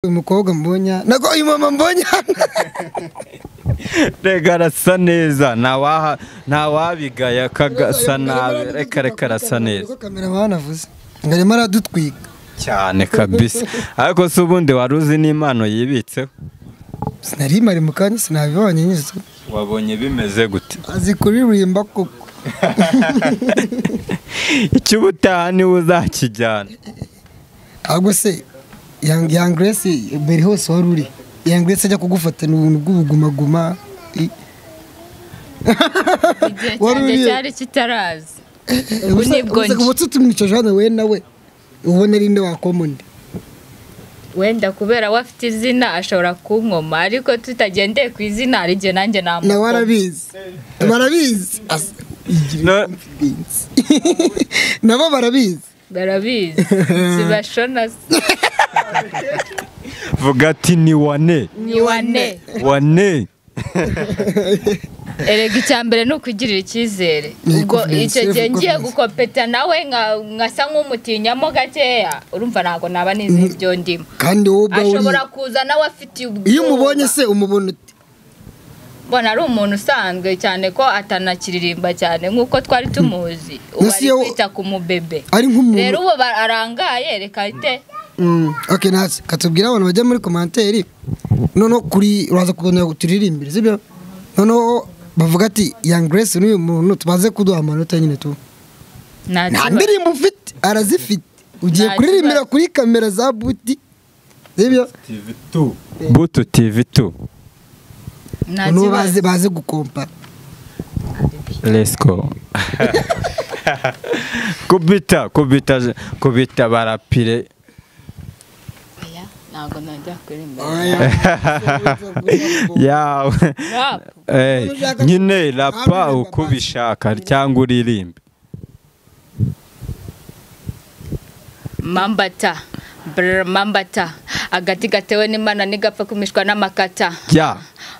Uyu mukobwa mbonya nako uyu mama mbonya. Rega arasa neza, ntawabigaya kagasa nabi, reka reka arasa neza. Cameraman avuze ngo arimo aradutwika cyane kabisa. Ariko se ubundi wari uzi n'impano yibitseho? Sinari mari mu kanya, sinabibonye nyine. Wabonye bimeze gute? Azi kuririmba koko. Icyo ubutaha niwe uzakijyana. Ahubwo se Young Grace mbere hose wari uri, Young Grace ajya kugufatana ubuntu bw'ubugumaguma. Igihe cyanjye cyari kitaraza. Ubu nibwo nje. Ubu tumwicaje hano we nawe ubona ari nde wakoma undi? Wenda kubera we afite izina ashobora kunkoma, ariko tutagendeye ku izina hari igihe nanjye namukoma. Nawe arabizi, barabizi. Nabo barabizi. Barabizi. Sibashona. Vuga ati ni wane. Ni wane. Wane. Erega icya mbere ni ukugirira icyizere. Ubwo icyo gihe ngiye gukopeta nawe nkasa nk'umutinyamo gakeya, urumva ntabwo naba nizi ibyo ndimo. Kandi wowe ubwawe ashobora kuza nawe afite ubwoba. Iyo umubonye se umubona ute? Mbona ari umuntu usanzwe cyane ko atanakiririmba cyane nk'uko twari tumuzi. Ubu ari kwita ku mubebe. Rero ubu arangaye reka ite. Okay, natse katubwira abantu bajya muri commentaire noneho kuri uraza kubona turirimbire, sibyo? Noneho bavuga ati Young Grace n'uyu muntu tubaze kuduha amanota nyine tu. Nta ndirimbo ufite, arazifite. Ugiye kuririmbira kuri kamera za Buti, sibyo? TV2. Butu TV2. Noneho baze gukompara. Let's go. Kubita kubita kubita barapire. Ntabwo najya kuririmba. Yawe. Nyine rapa uko ubishaka cyangwa uririmbe. Mambata, brr mambata, agati gatewe n'Imana nigapfa kumishwa n'amakata. Ya.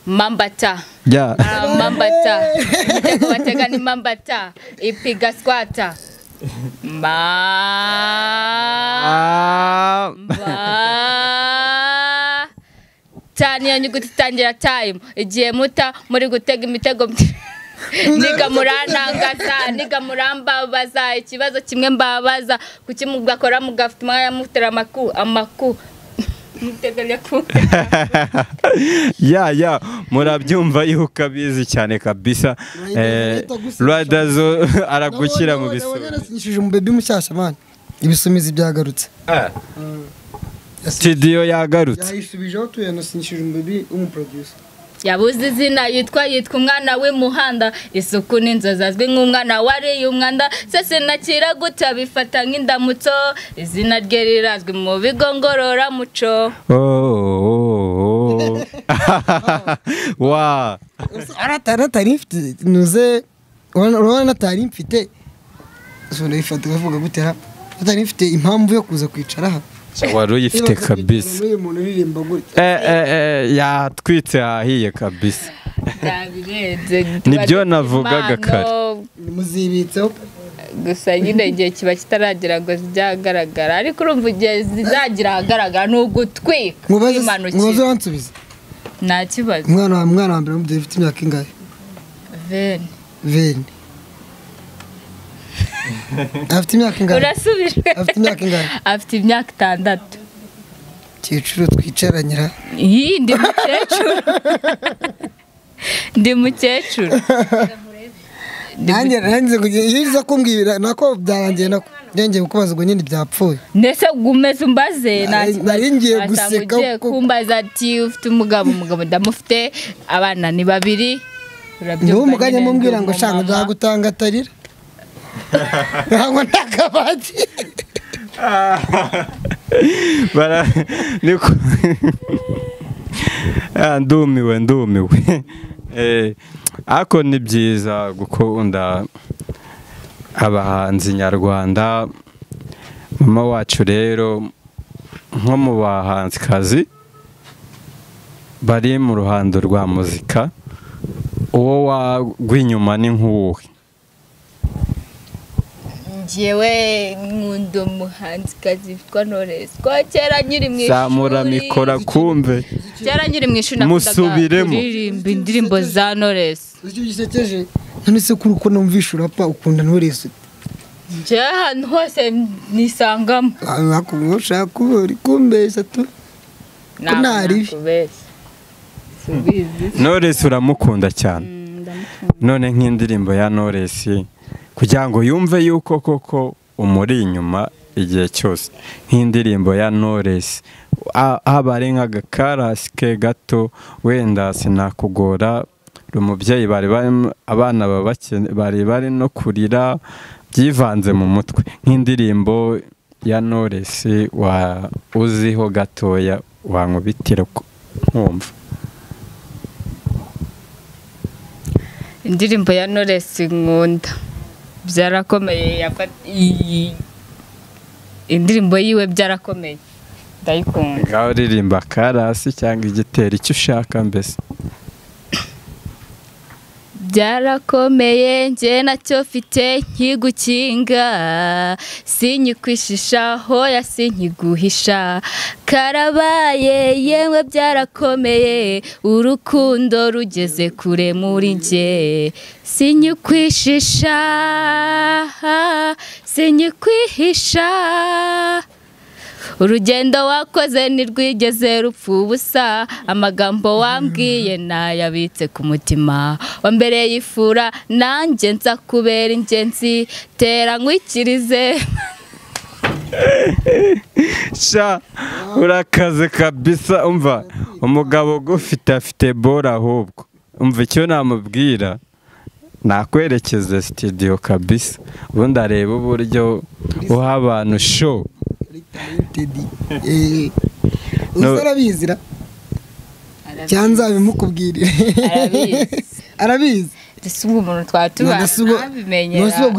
Mambata. Ya. Mambata. Umutego batega ni mambata, ipiga squata. Ma ta niyo nyuguti itangira time igihe muta muri gutega imitego niga muranangaza niga murambabaza ikibazo kimwe mbabaza kuki mugakora mugafite umwanya mutera amaku muteganya ku. Ya murabyumva yuko abizi cyane kabisa. Riderzo aragukira mu bisumizi. Nasinyishije umubebi mushyashya man. Ibisumizi byagarutse. Studio yagarutse. Yayisubijeho tuye nasinyishije umubebi w'umuproducer. Yabuze izina yitwa umwana w'imuhanda, isuku n'inzozi azwi nk'umwana wariye umwanda, sese nakira gutya bifata nk'indamutso, izina rye rirazwi mu bigo ngororamuco. Wa aratari mfite nuze urabona natari mfite so ndifata bavuga gutera atari mfite impamvu yo kuza kwicara aha. Wari uyifite kabisa. Yatwitse ahiye kabisa. Nibyo navugaga kare. Muzibitseho gusa nyine igihe kiba kitaragira ngo zijyagaragara, ariko urumva igihe zizagira ahagaragara ni ugutwika. Mubaze wansubiza. Nta kibazo. Umwana wa mbere mubyeyi ufite imyaka ingahe? Veni. Afite imyaka ingahe? Urasubijwe. Afite imyaka ingahe? Afite imyaka 6. Kecuru twicaranyira. Iyi ndi mukecuru. Ndi mukecuru. Nanjye nanze kugira kumbwira nako byarangiye nako. Ngiye kukubaza ngo nyine byapfuye. Ndese gumeze umbaze nari ngiye guseka kumbaza ati ufite umugabo ndamufite abana ni babiri. Urabyumva. N'umuganya mumbwira ngo shanga nzagutanga atarira. Ntabwo ntakabati. Bara niko ndumiwe. Ako ni byiza gukunda abahanzi nyarwanda. Mama wacu rero nko mu bahanzikazi bari mu ruhando rwa muzika, uwo wagwa inyuma ni nk'uwuhe? Njyewe nkunda umuhanzikazi witwa Knowless. Ko kera nkiri mu ishuri. Zamura mikora kumve. Kera nkiri mu ishuri nakundaga kuririmba indirimbo za Knowless. Icyo gisekeje none se kuri uko numvisha urapa ukunda Knowless. Njye ahantu hose nisangamo. Ushaka kubura kumbeshya tu. Nakubeshya. Knowless uramukunda cyane. None nk'indirimbo ya Knowless kugira ngo yumve yuko koko umuri inyuma igihe cyose, nk'indirimbo ya Knowless haba ari nk'agakarasi ke gato, wenda sinakugora umubyeyi bari abana bari bari no kurira byivanze mu mutwe, nk'indirimbo ya Knowless wa uziho gatoya wankubitira nkumva. Indirimbo ya Knowless nkunda byarakomeye, indirimbo yiwe byarakomeye ndayikunda. Ngaho ririmba karasi cyangwa igitero icyo ushaka mbese. Byarakomeye njye nacyo mfite nkigukinga, sinyikwishisha hoya sinkiguhisha, karabaye yewe byarakomeye, urukundo rugeze kure muri njye, sinyikwishisha sinyikwihisha, urugendo wakoze ntirwigeze rupfa ubusa, amagambo wambwiye nayabitse ku mutima, wambereye ifura nanjye nza kubera ingenzi, tera nkwikirize. Sha urakaze kabisa. Umva umugabo gufite afite bora, ahubwo umva icyo namubwira nakwerekeza studio kabisa, ubundi areba uburyo uha abantu show. Usarabizira cyanza bimukubwirire. Arabizi. Ese ubwo umuntu twatubana nabimenyera. Nose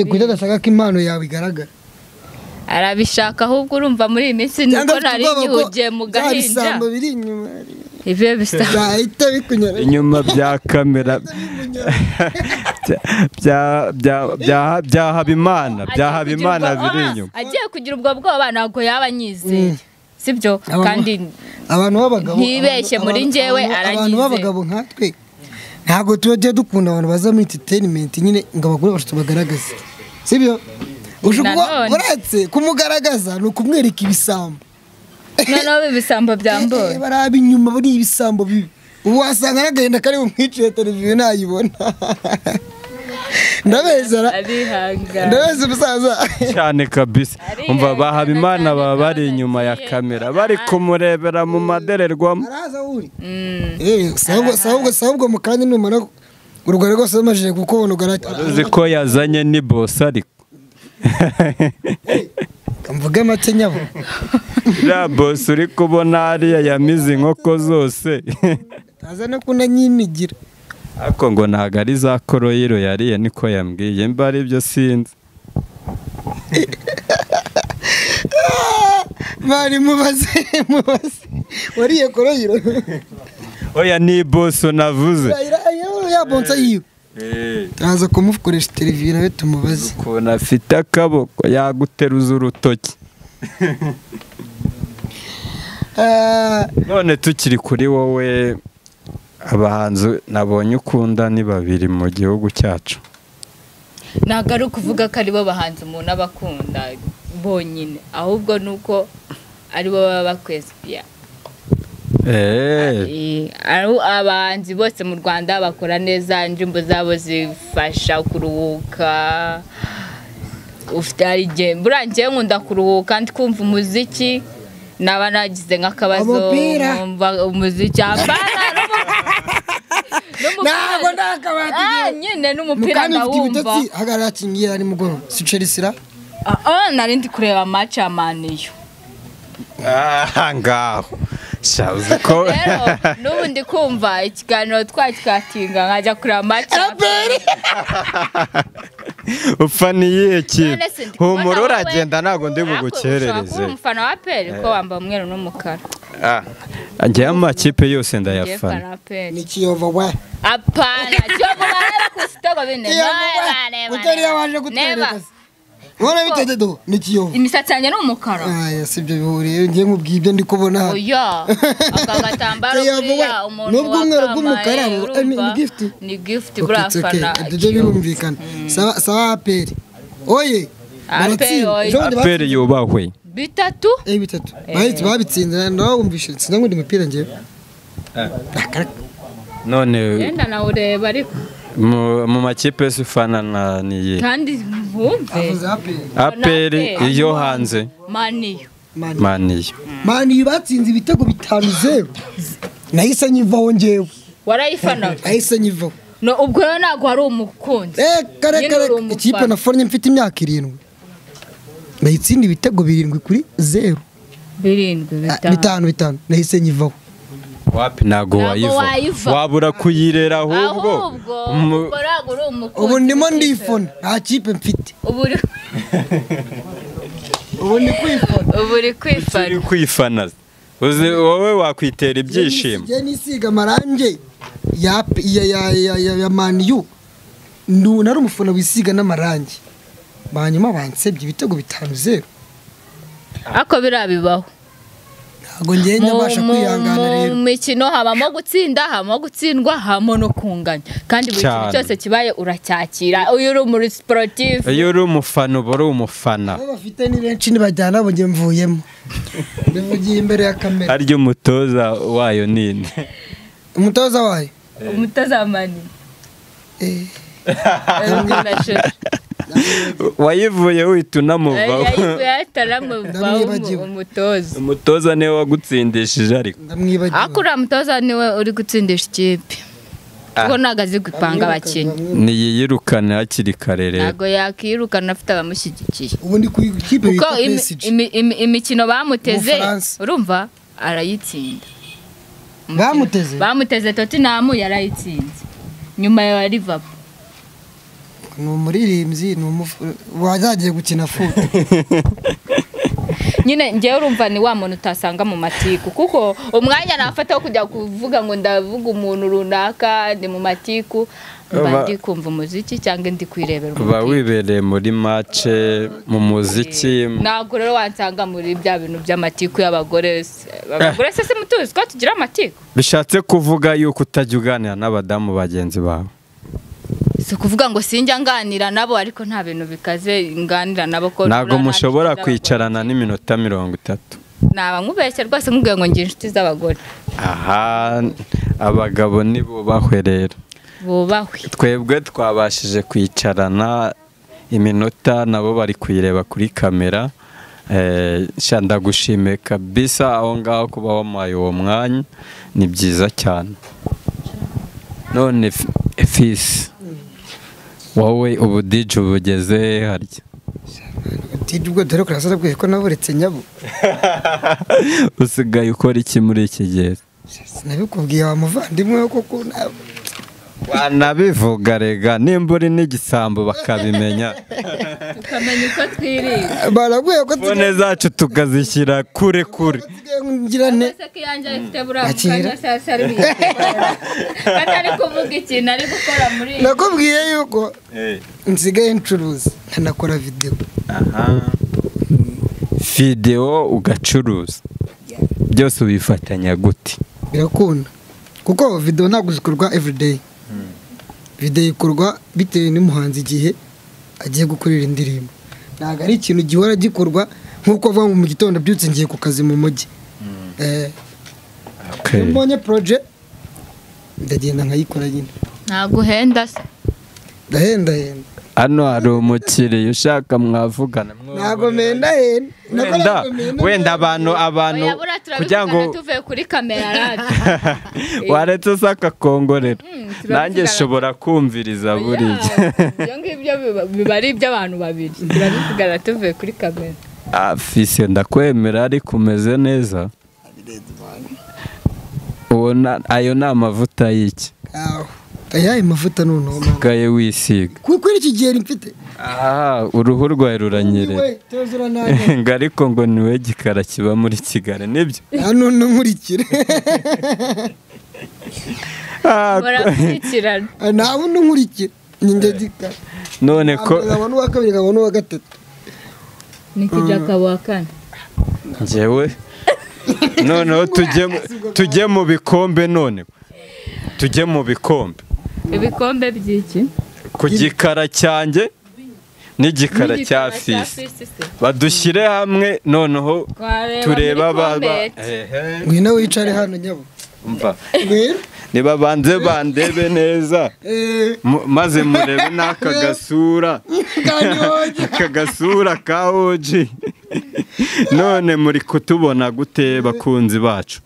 kujya adashaka ko impano yawe igaragara. Arabishaka ahubwo urumva muri iyi minsi nuko nari ngihugiye mu gahinda. Ibisambo biri inyuma. Ibyo bisambo byahita bikunyura inyuma bya kamera bya Habimana, bya Habimana biri inyuma. Agiye kugira ubwo bwoba ntabwo yaba anyizeye, sibyo? Kandi abantu b'abagabo ntibeshye muri njyewe aranyizeye. Abantu b'abagabo nkatwe ntabwo tuba dukunda abantu baza muri entertainment nyine ngo abagore bacu tubagaragaze, sibyo? Uretse kumugaragaza ni ukumwereka ibisambo. Noneho ibisambo byamboye barabi inyuma bari ibisambo bibi, ubu wasanga n'agahinda kari bumwiciye televiziyo nayibona. Ndabezera ndabeza umusaza cyane kabisa. Umva ba Habimana baba bari inyuma ya kamera bari kumurebera mu madererwamo. Araza uri sahubwo mu kanya numara urugari rwose bamajije kukubona ugarata. Uzi ko yazanye ni boss ariko mvuge make nyabo. Ya boss uri kubona hariya yamize inkoko zose. Aza no kunanyinigira. Ariko ngo ntago ari za koroyiro yariye niko yambwiye, mba ari byo sinzi. Bari mubaze wariye koroyiro. Oya ni boss navuze. Ya bonsa yiwe. Turaza kumukoresha televiziyo nawe tumubaze. Ukuntu afite akaboko yaguteruza urutoki. None tukiri kuri wowe, abahanzi nabonye ukunda ni babiri mu gihugu cyacu. Ntabwo ari ukuvuga ko aribo bahanzi umuntu aba akunda bonyine, ahubwo nuko aribo baba bakwesipiya. Abahanzi bose mu Rwanda bakora neza, indirimbo zabo zifasha kuruhuka. Ufite igihe burangiye nkunda kuruhuka ndi kumva umuziki, naba nagize nk'akabazo nkumva umuziki ntabwo ndakabati nyine n'umupira ndawumva. Hagarara kingira ari mugoroba si Chelsea. Nari ndi kureba match ya Man U. Ngaho shabuze ko rero n'ubu ndi kumva ikiganiro twakikatinga nkajya kureba match ya APR. Ufaniye iki? Humura uragenda ntabwo ndi bugukerereze. Umufana wa APR ko wambaye umweru n'umukara. Njye amakipe yose ndayafana. Ni Kiyovu we. Apana, Kiyovu barara ku sitego bine. Utari yabanje kutwereka. Ubona bite do ni Kiyovu. Imisatsi yanjye ni umukara. Ah, sibyo bihuriye ngiye nkubwiye ibyo ndi kubona hano. Oya, aka gatambaro kuriya umuntu nubwo umweru bw'umukara ni gift. Ni gift burafana. Ibyo birumvikana. Sawa sawa APR. Oye. APR yubahwe. Bitatu? Bitatu. Bahise babitsinze nawe wumvise nsinda ngo ndi mupira ngiye. None yenda nawe ureba ariko mu makipe sufana na niye. Kandi wumve. APR iyo hanze. Maniyo. Maniyo. Maniyo batsinze ibitego 5-0. Nahise nyivaho ngewe. Warayifana. Nahise nyivaho. No ubwo rero ntago hari umukunzi. Kare kare ikipe na fornye mfite imyaka 7. Nayitsinda ibitego 7-0. 7 5 nahise nyivaho. Wapi nago wayiva. Wabura kuyirera ahubwo. Ubu ndimo ndifona nta kipe mfite. Ubu ni kwifona. Ubu uri kwifana. Uri kwifana. Uzi wowe wakwitera ibyishimo. Ngiye nisiga amarange ya ya ya ya Man U. Nari umufana wisiga n'amarange. Banyuma bansebye ibitego 5-0. Ako birabibaho. Ntago ngiye nyabasha kwihangana rero. Mu mikino habamo gutsinda, habamo gutsindwa, habamo no kunganya. Kandi buri kintu cyose kibaye uracyakira. Uyu uri muri sportif. Iyo uri umufana uba uri umufana. Abo bafite ni benshi nibajyana abo ngiye mvuyemo. Bivugiye imbere ya kamera. Aryo umutoza wayo ninde? Umutoza wayo? Umutoza Mani. Wayivuye uhita unamuvaho. Umutoza. Umutoza niwe wagutsindishije ariko. Ariko uriya mutoza niwe uri gutsindisha ikipe. Kuko ntabwo azi gupanga abakinnyi. Niyirukane hakiri kare rero. Ntabwo yakirukana afite abamushyigikiye. Ubu ndi ku ikipe bita PSG. Imikino bamuteze urumva arayitsinda. Bamuteze? Bamuteze Tottenham yarayitsinze. Nyuma ya Liverpool. Ni umuririmbyi ni wazagiye gukina foot. Nyine ngewe urumva ni wa muntu utasanga mu matiku kuko umwanya nafata wo kujya kuvuga ngo ndavuga umuntu runaka ndi mu matiku mba ndi kumva umuziki cyangwa ndi kwirebera umupira. Uba wibereye muri match mu muziki. Ntabwo rero wansanga muri bya bintu by'amatiku y'abagore. Abagore se mutuzi ko tugira amatiku. Bishatse kuvuga yuko utajya uganira n'abadamu bagenzi bawe. Si kuvuga ngo sinjya nganira nabo ariko nta bintu bikaze nganira nabo ko ntabwo mushobora kwicarana n'iminota 30. Naba nkubeshye rwose nkubwiye ngo ngiye inshuti z'abagore. Aha abagabo ni bubahwe rero. Bubahwe. Twebwe twabashije kwicarana iminota nabo bari kuyireba kuri kamera. Ndagushimiye kabisa aho ngaho kuba wampaye uwo mwanya ni byiza cyane. None fisi wowe ubu DJ ubugeze harya? DJ ubwo dore kurasa nabwiye ko naburetse nyabo. Usigaye ukora iki muri iki gihe? Sinabikubwiye wa muvandimwe koko wanabivuga rega nimba uri n'igisambo bakabimenya. Tukamenya uko twirinda. Barabwiye ko fone zacu tukazishyira kure kure. Ngira ne. Nakubwiye yuko nsigaye ncuruza nkanakora video. Aha. Video ugacuruza. Byose ubifatanya gute? Birakunda. Kuko video ntabwo zikorwa everyday. Video ikorwa bitewe n'umuhanzi igihe agiye gukorera indirimbo. Ntabwo ari ikintu gihora gikorwa nkuko avuga ngo mu gitondo byutse ngiye ku kazi mu mujyi. Okay. Mbonye project ndagenda nkayikora nyine. Ntabwo uhenda se? Ndahenda henda. Hano hari umukiriya ushaka mwavugana. Ntabwo menda henda. Wenda abantu kugira ngo tuve kuri kamera radi. Waretse se akakongorera. Nanjye nshobora kumviriza buriya. Ibyo ngibyo biba ari iby'abantu babiri. Turabivugana tuvuye kuri kamera. Fisi ndakwemera ariko umeze neza. Ubona ayo ni amavuta y'iki? Ayaye mavuta noneho usigaye wisiga. Kuko iki gihe mfite. Ah, uruhu rwawe ruranyerera. Ngo ariko ngo niwe gikara kiba muri Kigali nibyo? Hano nkurikire. Nikijaka wa kane. Njyewe noneho tujye mu bikombe none. Tujye mu bikombe. Ibikombe by'iki? Ku gikara cyanjye n'igikara cya Fisi. Badushyire hamwe noneho tureba baba. Ngwino wicare hano nyabo. Umva. Niba banze bandebe neza maze murebe n'aka gasura. Aka gasura ka OG. None muri kutubona gute bakunzi bacu?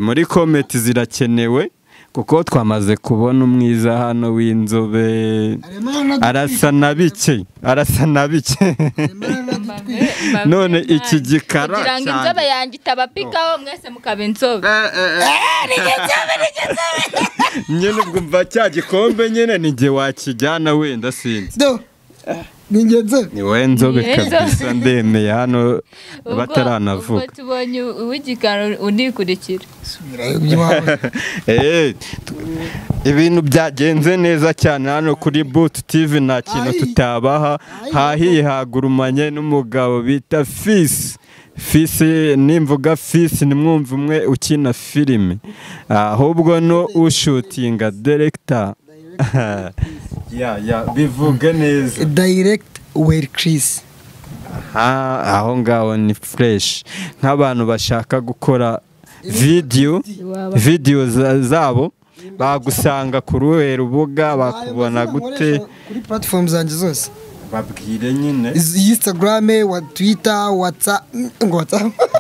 Muri comment zirakenewe kuko twamaze kubona umwiza hano w'inzobe arasa na bike, arasa na bike. None iki gikara kugira ngo inzobe yanjye itabapikaho mwese mukaba inzobe. Nyine ubwo mva cya gikombe nyine ni nge wakijyana wenda sinzi. Ni wowe nzobe kabisa ndemeye hano bataranavuga. Ubwo tubonye uw'igikara unikurikira. Ibintu byagenze neza cyane hano kuri Boot TV nta kintu tutabaha. Hahiye hagurumanye n'umugabo bita Fisi. Fisi nimvuga Fisi nimwumva umwe ukina filime ahubwo no ushutinga director. Ya bivuge neza. Direct well Chris. Aho ngaho ni fresh nk'abantu bashaka gukora video zabo bagusanga ku ruhe rubuga bakubona gute? Kuri platform zanjye zose babwire nyine. Instagram, wa Twitter, WhatsApp, ngo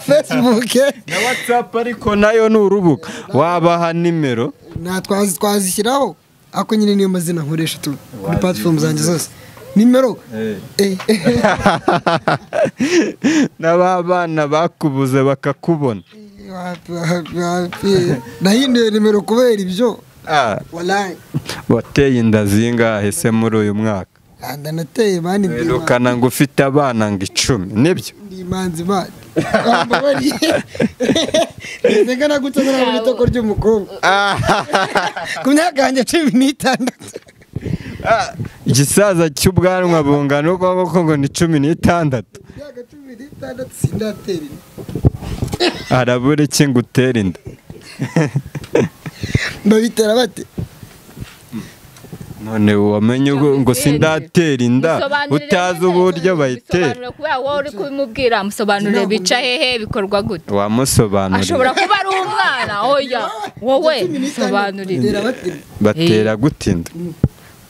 Facebook na WhatsApp ariko nayo ni urubuga. Wabaha nimero na twazishyiraho ako nyine niyo mazina nkoresha tu kuri platform zanjye zose. Nimero n'abana bakubuze bakakubona. Nahinduye nimero kubera ibyo. Wallahi wateye inda zingahe se muri uyu mwaka? Ndanateye mani ndukana ngo ufite abana ngo 10 nibyo? Ndi manzi mani. Ndega nagutanira mu itoko ry'umukobwa. Ku myaka yanjye 16. Igisaza cy'ubwanwa bungana uko ngo ni 16. Myaka 16 sindatera inda. Arabure iki ngo utere inda? Babitera bate? None wamenye ngo sindatera inda utazi uburyo bayitera. Kubera wowe uri kubimubwira musobanurire bica hehe bikorwa gute? Wamusobanurira. Ashobora kuba ari umwana. Oya wowe musobanurire. Batera gutinda.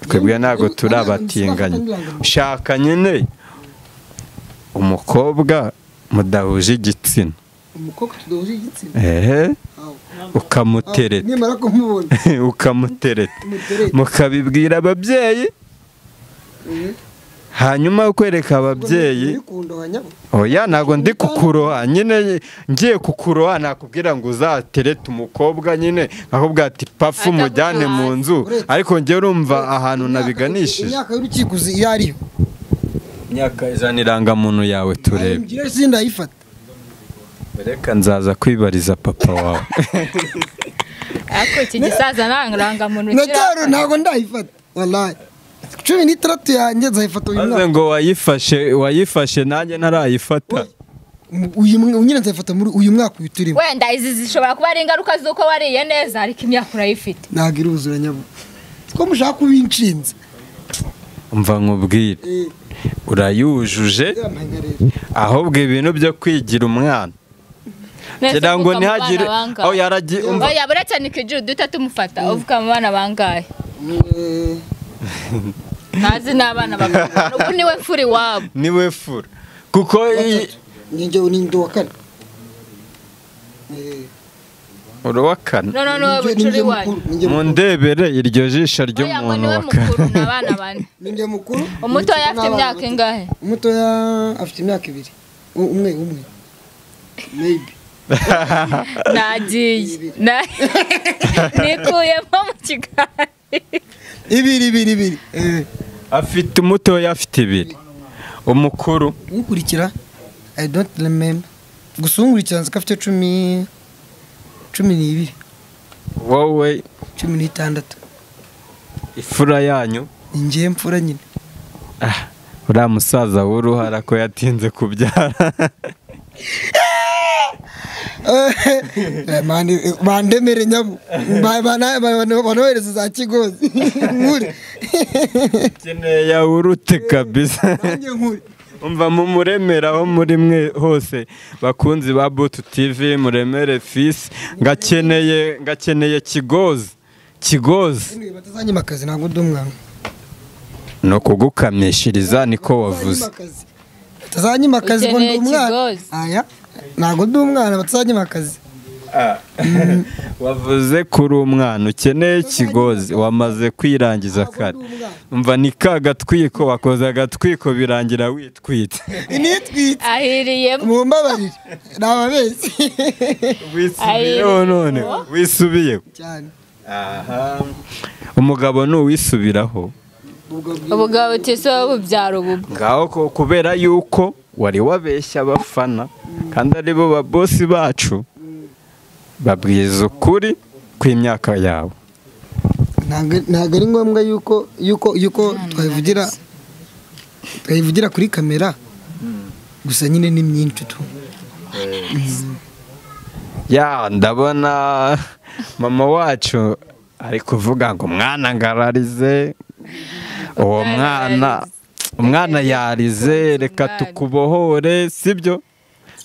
Twebwe ntago turabatinganya. Shaka nyine umukobwa mudahuje igitsina. Umukobwa tudahuje igitsina? Ehe. Ukamutereta. Nimara kumubona. Ukamutereta. Mukabibwira ababyeyi. Hanyuma ukwereka ababyeyi. Oya ntago ndi kukuroha nyine ngiye kukuroha nakubwira ngo uzaterete umukobwa nyine akubwira ati pafu mujyane mu nzu ariko ngiye urumva ahantu nabiganishije. Imyaka y'urukiko uzi iyo ariyo. Imyaka izana irangamuntu yawe turebe. Ngira sindayifata. Reka nzaza kwibariza papa wawe. Ako iki gisaza ntangamuntu kira. Ntago ndayifata. Wallahi 16 yanjye nzayifata uyu mwaka. Maze ngo wayifashe nanjye ntarayifata. Uyu nyine nzayifata muri uyu mwaka uyu turimo. Wenda izi zishobora kuba ari ingaruka z'uko wariye neza ariko imyaka urayifite. Ntago iruzura nyabo. Ko mushaka kubinshinza. Umva nkubwire. Urayujuje ahubwo ibintu byo kwigira umwana. Kugira ngo ntihagire aho yaragiye umva. Oya buretse nikijuru duta tumufata uvuka mu bana bangahe? Ntazi n'abana bakuru. Ubu niwe mfura iwabo. Niwe mfura. Kuko ninjye ni wa kane. Uri wa kane? No bucuri iwanyu. Mundebere iryo jisho ry'umuntu wa kane. N'abana bane. Ninjye mukuru. Umutoya afite imyaka ingahe? Umutoya afite imyaka 2. Umwe. Maybe. Nagiye. Nikuyemo mu kiganiro. Ibiri. Afite umutoya afite 2. Umukuru ukurikira I don't remember. Gusa unkurikira nzi ko afite 12. Wowe 16. Ifura yanyu Ingiye mfura nyine. Uriya musaza w'uruhara ko yatinze kubyara. Bandemere nyabo banohereza za Kigozi nkure. Keneye yawurute kabisa. Umva mumuremera aho muri mwe hose bakunzi ba Butu TV, muremere fisi ngakeneye Kigozi. Kigozi batazanyimakazi ntabwo ndi umwana. No kugukamishiriza niko wavuze. Batazanyimakazi ngo ndi umwana. Aya ntabwo ndi umwana batazanyimakazi. Wavuze kuri umwana ukeneye Kigozi wamaze kwirangiza kare. Umva ni ka gatwiko wakoze agatwiko birangira witwite. Nitwite. Ahiriyemo. Mumbabarire. Nababeshye. Wisubiyeho none. Wisubiye. Cyane. Aha. Umugabo ni uwisubiraho. Ubugabo tese bubyara ububwa. Ngaho kubera yuko wari wabeshya abafana kandi ari bo ba boss bacu. Babwiza ukuri kw'imyaka yawe. Ntabwo ari ngombwa yuko twayivugira kuri kamera gusa nyine ni myinshi tu. Ya ndabona mama wacu ari kuvuga ngo mwana ngararize uwo mwana yarize reka tukubohore sibyo?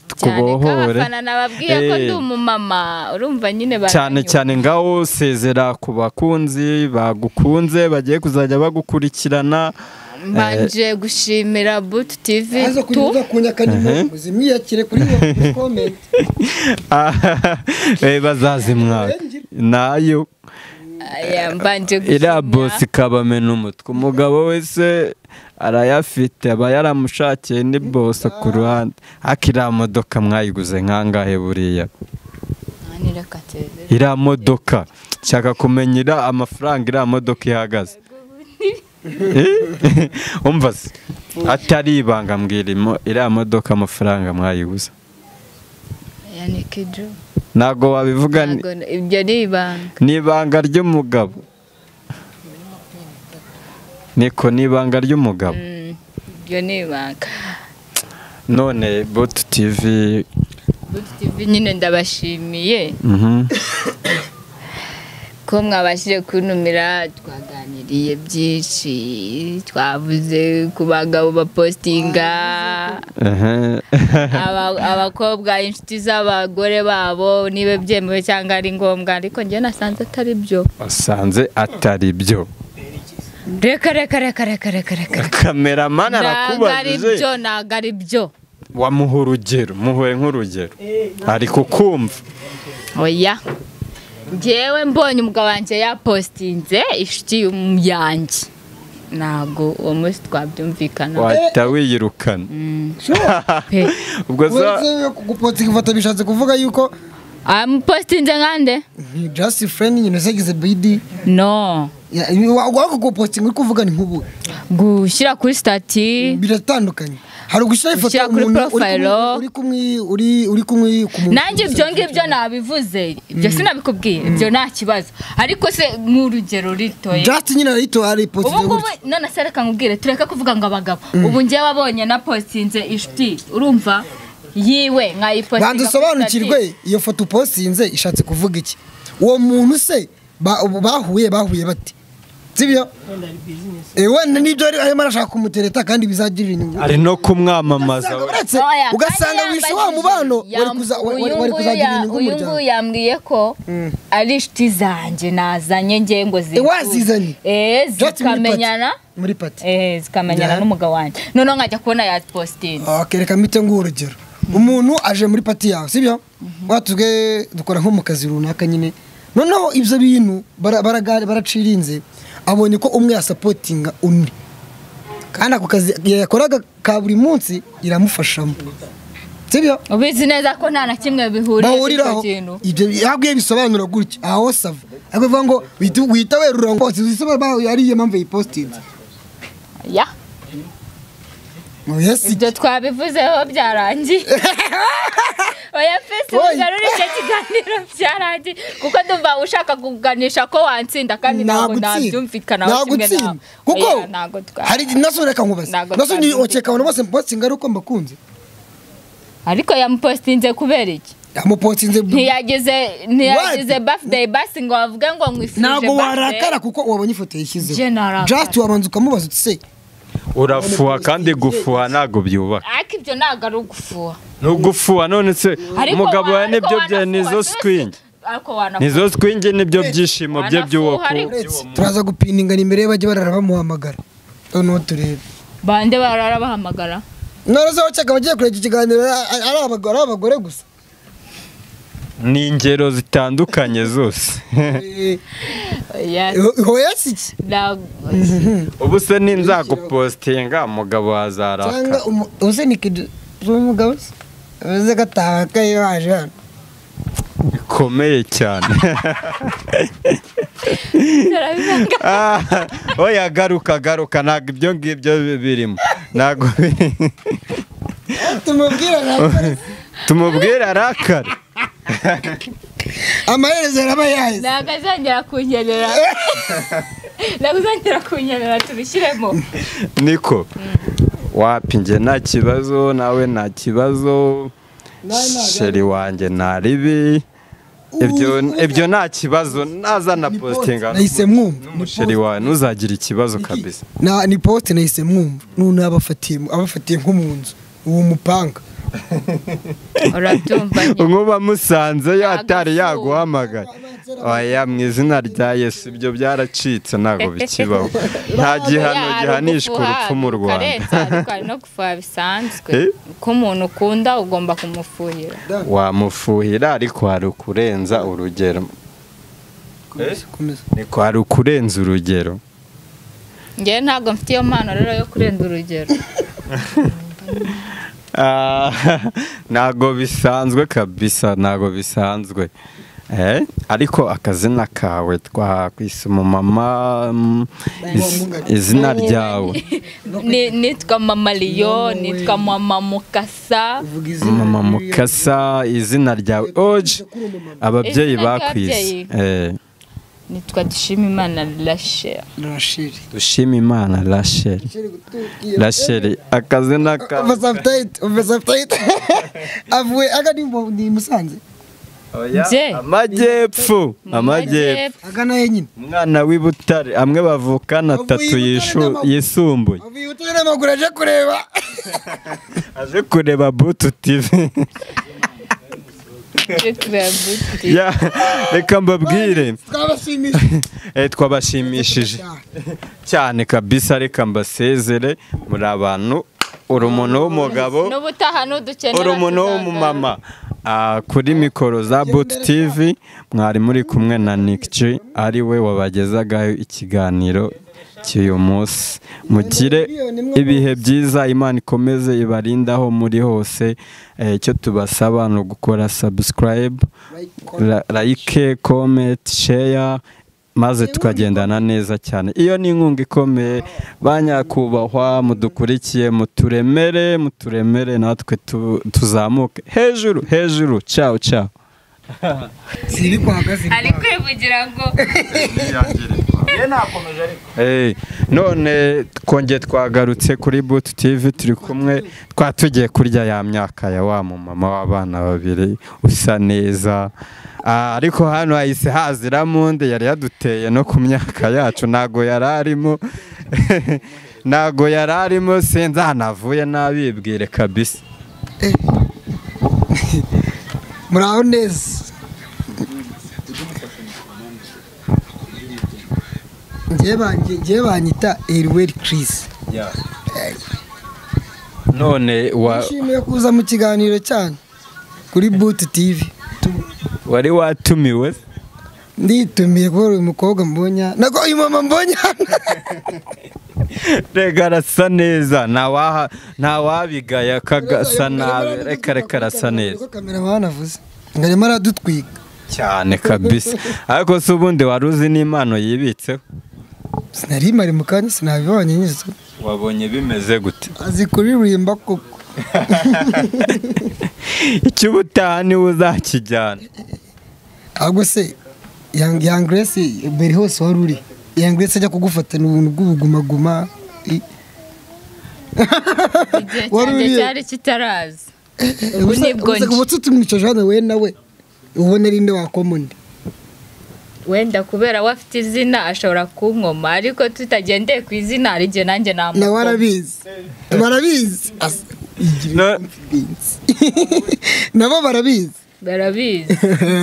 Tukubohore. Cyane nababwiye ko ndi umumama urumva nyine cyane cyane ngaho sezera ku bakunzi bagukunze bagiye kuzajya bagukurikirana. Mbanje gushimira Butu TV azo kunyuza kunyakanyuma muzimwiyakire kuri comment bazazimwaka nayo mbanje gushimira iriya boss ikabamena umutwe umugabo wese arayafite aba yaramushakiye ni boss ku ruhande. Akira modoka mwayiguze nkangahe buriya? Iriya modoka nshaka kumenya amafaranga iriya modoka ihagaze. Umva se atari ibanga mbwira iriya modoka amafaranga mwayiguze. Ntago wabivuga ibyo ni ibanga. Ni ibanga ry'umugabo. Niko ni ibanga ry'umugabo. Ibyo ni ibanga. None Butu TV nyine ndabashimiye. Ko mwabashije kuntumira twaganiriye byinshi twavuze ku bagabo bapostinga abakobwa inshuti z'abagore babo niba byemewe cyangwa ari ngombwa ariko njye nasanze atari byo. Wasanze atari byo. Reka reka reka reka reka reka. Cameraman arakubajije. Ntabwo ari byo. Wamuha urugero, muhuye nk'urugero. Ari kukumva. Oya. Njyewe mbonye umugabo wanjye yapostinze inshuti yanjye. Ntabwo uwo munsi twabyumvikana. Wahita wiyirukana. Ubwo zo kugupostinga ifoto bishatse kuvuga yuko amupostinze nkande? Just friend nyine segize BD. No. Wako kupostinga uri kuvuga ni nkubu. Gushyira kuri stati biratandukanye. Hari ugushyira ifoto umuntu uri kumwe uri kumwe nanjye ibyo ngibyo nabivuze ibyo sinabikubwiye ibyo nta kibazo ariko se nk'urugero ritoye just nyine arito ari post ubu ngubu none se reka nkubwire tureka kuvuga ngo abagabo ubu njye wabonye na postinze inshuti urumva yiwe nkayipostinga banza usobanukirwe iyo foto upostinze ishatse kuvuga iki uwo muntu se bahuye bati sibyo wenda nibyo arimo arashaka kumutereta kandi bizagirira inyungu ari no kumwamamaza ugasanga wishe wa mubano wari kuzagira inyungu uyu nguyu yambwiye ko ari inshuti zanjye nazanye ngiye ngo wazizanye zikamenyana muri pati zikamenyana n'umugabo wanjye noneho nkajya kubona yapositinze reka mpite nguhe urugero umuntu aje muri pati yawe sibyo watubwe dukora nko mu kazi runaka nyine noneho ibyo bintu baracirinze abonye ko umwe yasapotinga undi kandi ako kazi yakoraga ka buri munsi iramufashamo sibyo ubizi neza ko nta na kimwe bihuriraho ibyo yabwiye bisobanura gutya aho sava avuga ngo wita werura ngo uzisobanura ari iyo mpamvu yipostinze ya Ibyo twabivuzeho byarangiye. Oya fesi ugarure icyo kiganiro byarangiye kuko ndumva ushaka kuganisha ko wantsinda kandi ntabwo nabyumvikana kimwe nawe. Kuko hari naso reka nkubaze. Naso ni okeka abantu bose mpostinga ari uko mbakunze. Ariko yamupostinze kubera iki? Yamupostinze ntiyagize birthday basi ngo bavuge ngo nkwifurije birthday. Ntabwo warakara kuko wabonye ifoto yishyizeho. Just wabanza ukamubaza uti se urafuha kandi gufuha ntago byubaka. Ariko ibyo ntago ari ugufuha. Ni ugufuha none se umugabo wawe nibyo bye nizo swing. Nizo swing nibyo byishimo bye by'uwo. Turaza gupininga nimero ye bajye barara bamuhamagara. Noneho turebe. Bande barara bahamagara. None se wacaka bagiye kureba iki kiganiro ari abagore gusa. Ni ingero zitandukanye zose. Ubu se ninzagupostinga umugabo azaraka. Cyangwa uze ni umugabo uze gataka yaje hano. Bikomeye cyane. Oya garuka garuka ntabwo ibyo ngibyo birimo. Ntabwo tumubwira arakara. Amaherezo araba yaheze. Ntabwo azongera kunyerera. Ntabwo uzongera kunyerera tubishyiremo. Niko wapi njye nta kibazo nawe nta kibazo sheri wanjye nta ribi ibyo nta kibazo naza na postinga nahise mwumva n'umusheri wawe ntuzagira ikibazo kabisa. Ni post nahise mwumva none abafatiye nko mu nzu uwo mupanga. Urabyumva nkuba musanze yatari yaguhamagaye. Oya mu izina rya Yesu ibyo byaracitse ntago bikibaho. Nta gihano gihanishwa urupfu mu Rwanda. Ariko hari no gufuha bisanzwe. Ko umuntu ukunda ugomba kumufuhira. Wamufuhira ariko hari ukurenza urugero. Niko hari ukurenza urugero. Njye ntabwo mfite iyo mpano rero yo kurenza urugero. Ntago bisanzwe kabisa, ntago bisanzwe. Ariko akazina kawe twakwise umumama, izina ryawe nitwa Mama Liyo, nitwa Mama Mukasa. Mama Mukasa, izina ryawe oje ababyeyi bakwise. Nitwa Dushimimana Rachel. Dushimimana Rachel. Rachel akazina ka avuye aga ni Musanze. Amajyepfo, amajyepfo. Agana yenyine. Umwana w'Ibutare amwe bavukana atatu yisumbuye. Avuye Butare n'amaguru aje kureba. Aje kureba Butu TV. Reka mbabwire. Twabashimishije cyane kabisa, reka mbasezere muri abantu. Uri umuntu w'umugabo, uri umuntu w'umumama. Kuri mikoro za Butu TV mwari muri kumwe na Nick G, ari we wabagezagaho ikiganiro cy'uyu munsi. Mugire ibihe byiza, Imana ikomeze ibarinde aho muri hose. Icyo tubasaba ni ugukora subscribe, like, comment, share, maze tukagendana neza cyane. Iyo ni inkunga ikomeye banyakubahwa mudukurikiye, muturemere muturemere natwe tuzamuke hejuru hejuru. Ciao ciao. Ari kwivugira ngo none twongeye twagarutse kuri Butu TV, turi kumwe twatugiye kurya ya myaka ya wa mumama w'abana babiri usa neza. Ariko hano hahise haziramo undi yari yaduteye no ku myaka yacu, ntago yararimo ntago yararimo, sinzi ahantu avuye nabibwire kabisa. Muraho neza. Njye banyita Eriweri Chris. None wishimiye kuza mu kiganiro cyane kuri Butu TV. Wari watumiwe? Nditumiye kubera uyu mukobwa mbonye, nako uyu mama mbonye. Rega arasa neza, ntawabigaya kagasa nabi, reka reka arasa neza. Cameraman avuze ngo arimo aradutwika cyane kabisa. Ariko se ubundi wari uzi n'impano yibitseho? Sinari mari mu kanya sinabibonye nyine. Wabonye bimeze gute? Azi kuririmba koko. Icy'ubutaha niwe uzakijyana. Ahubwo se Young Grace mbere hose wari uri, Young Grace ajya kugufatana ubuntu bw'ubugumaguma. Igihe cyanjye cyari kitaraza. Ubu nibwo nje. Ubu tumwicaje hano we nawe ubona ari nde wakoma undi? Wenda kubera we afite izina ashobora kunkoma, ariko tutagendeye ku izina hari igihe nanjye namukoma. Nawe arabizi. Barabizi. Nabo barabizi. Barabizi.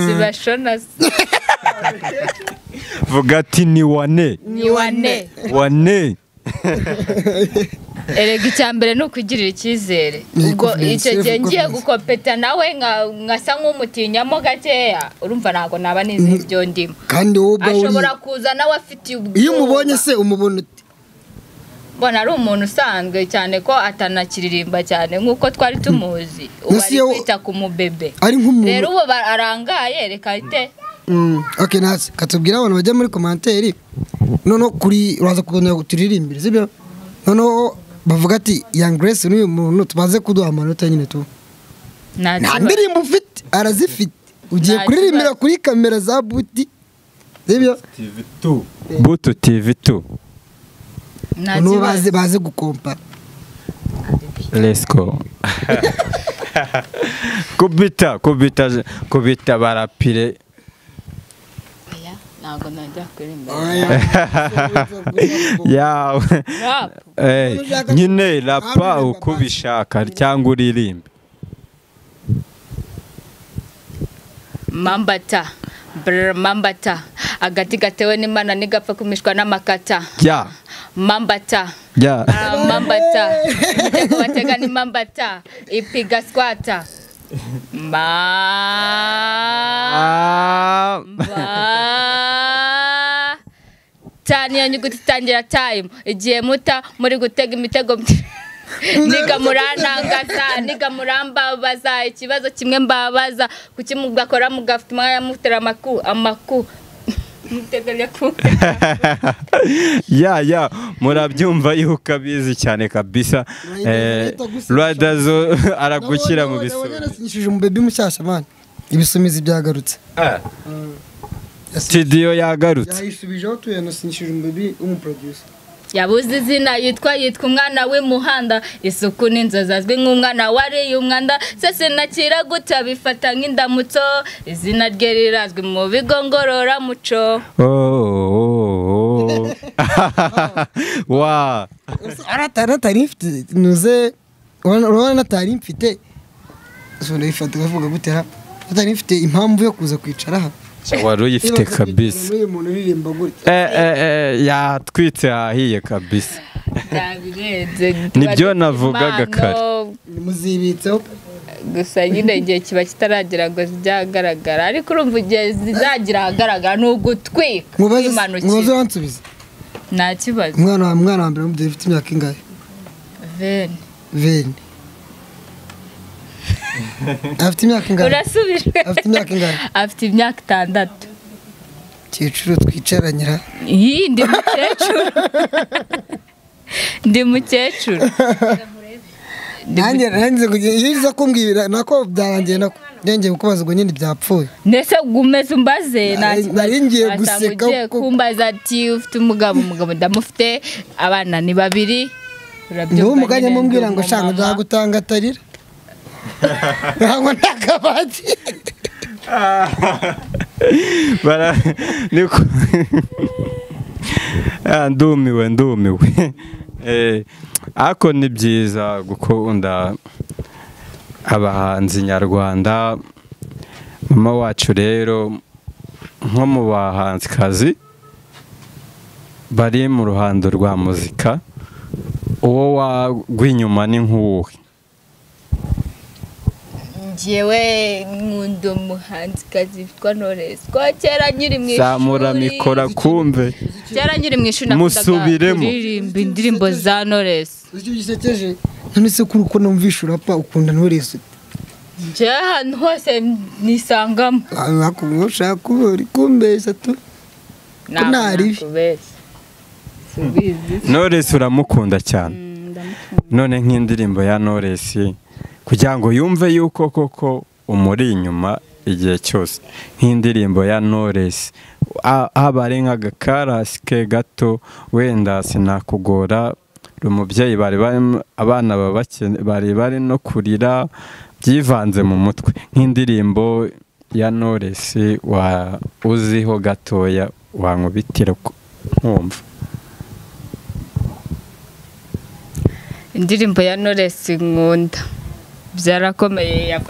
Sibashona. Vuga ati ni wane. Ni wane. Wane. Erega icyambere ni ukugirira icyizere. Ubwo icyo gihe ngiye gukopeta nawe nkasa nk'umutinyamo gakeya, urumva ntabwo naba nizeye ibyo ndimo. Kandi wowe ubwawe ashobora kuza nawe afite ubwoba. Iyo umubonye se umubona ute? Mbona ari umuntu usanzwe cyane ko atanakiririmba cyane nk'uko twari tumuzi. Ubu ari kwita ku mubebe. Rero ubu arangaye reka ahite. Okay, natse katubwira abantu bajya muri commentaire noneho kuri uraza kubona turirimbire, sibyo? Noneho bavuga ati Young Grace n'uyu muntu tubaze kuduha amanota nyine tu. Nta ndirimbo ufite, arazifite. Ugiye kuririmbira kuri kamera za Buti, sibyo? TV2. Butu TV2. Noneho baze gukompa. Let's go. Kubita kubita kubita barapire. Ntabwo najya kuririmba. Yawe. Nyine rapa uko ubishaka cyangwa uririmbe. Mambata, brr mambata, agati gatewe n'Imana nigapfa kumishwa n'amakata. Ya. Mambata. Ya. Mambata. Imitego batega ni mambata, ipiga squata. Ma tani ya nyuguti itangira time igihe muta muri gutega imitego niga muranangaza niga murambabaza ikibazo kimwe mbabaza kuki mugakora mugafite umwanya mutera amaku muteganya ku ya murabyumva yuko abizi cyane kabisa. Riderzo aragukira mu bisubizo. Nasinyishije umubebi mushyashya man. Ibisumizi byagarutse. Studio yagarutse. Yayisubijeho tuye nasinyishije umubebi w'umuproducer. Yabuze izina yitwa umwana w'imuhanda, isuku n'inzozi azwi nk'umwana wariye umwanda, sese nakira gutya bifata nk'indamutso, izina rye rirazwi mu bigo ngororamuco. Wa aratari mfite nuze urabona natari mfite so ndayifata bavuga gutera natari mfite impamvu yo kuza kwicara aha. Wari uyifite kabisa. Yatwitse ahiye kabisa. Nibyo navugaga kare. Muzibitseho gusa nyine igihe kiba kitaragira ngo zijyagaragara, ariko urumva igihe zizagira ahagaragara ni ugutwika kwimanukira. Mubaze wansubiza. Nta kibazo. Umwana wa mbere w'umubyeyi ufite imyaka ingahe? Veni. Afite imyaka ingahe? Urasubijwe. Afite imyaka ingahe? Afite imyaka 6. Kecuru twicaranyira. Iyi ndi mukecuru. Ndi mukecuru. Nanjye nanze kugira kumbwira nako byarangiye nako. Ngiye kukubaza ngo nyine byapfuye. Ndese gumeze umbaze nari ngiye guseka kumbaza ati ufite umugabo ndamufite abana ni babiri. Urabyumva. N'umuganya mumbwira ngo shanga nzagutanga atarira. Ntabwo ntakabati. Bara niko ndumiwe. Ako ni byiza gukunda abahanzi nyarwanda. Mama wacu rero nko mu bahanzikazi bari mu ruhando rwa muzika, uwo wagwinyuma ni nk'uwuhe? Njyewe nkunda umuhanzikazi witwa Knowless. Kwa kera nkiri mu ishuri. Zamura mikora kumve. Kera nkiri mu ishuri nakundaga kuririmba indirimbo za Knowless. Icyo gisekeje none se kuri uko numvisha urapa ukunda Knowless? Njye ahantu hose nisangamo. Ushaka kubura kumbeshya tu. Ntabwo nakubeshya. Knowless uramukunda cyane. None nk'indirimbo ya Knowless kugira ngo yumve yuko koko umuri inyuma igihe cyose, nk'indirimbo ya Knowless haba ari nk'agakarasi ke gato, wenda sinakugora umubyeyi bari abana bari bari no kurira byivanze mu mutwe, nk'indirimbo ya Knowless wa uziho gatoya wankubitira nkumva. Indirimbo ya Knowless nkunda byarakomeye,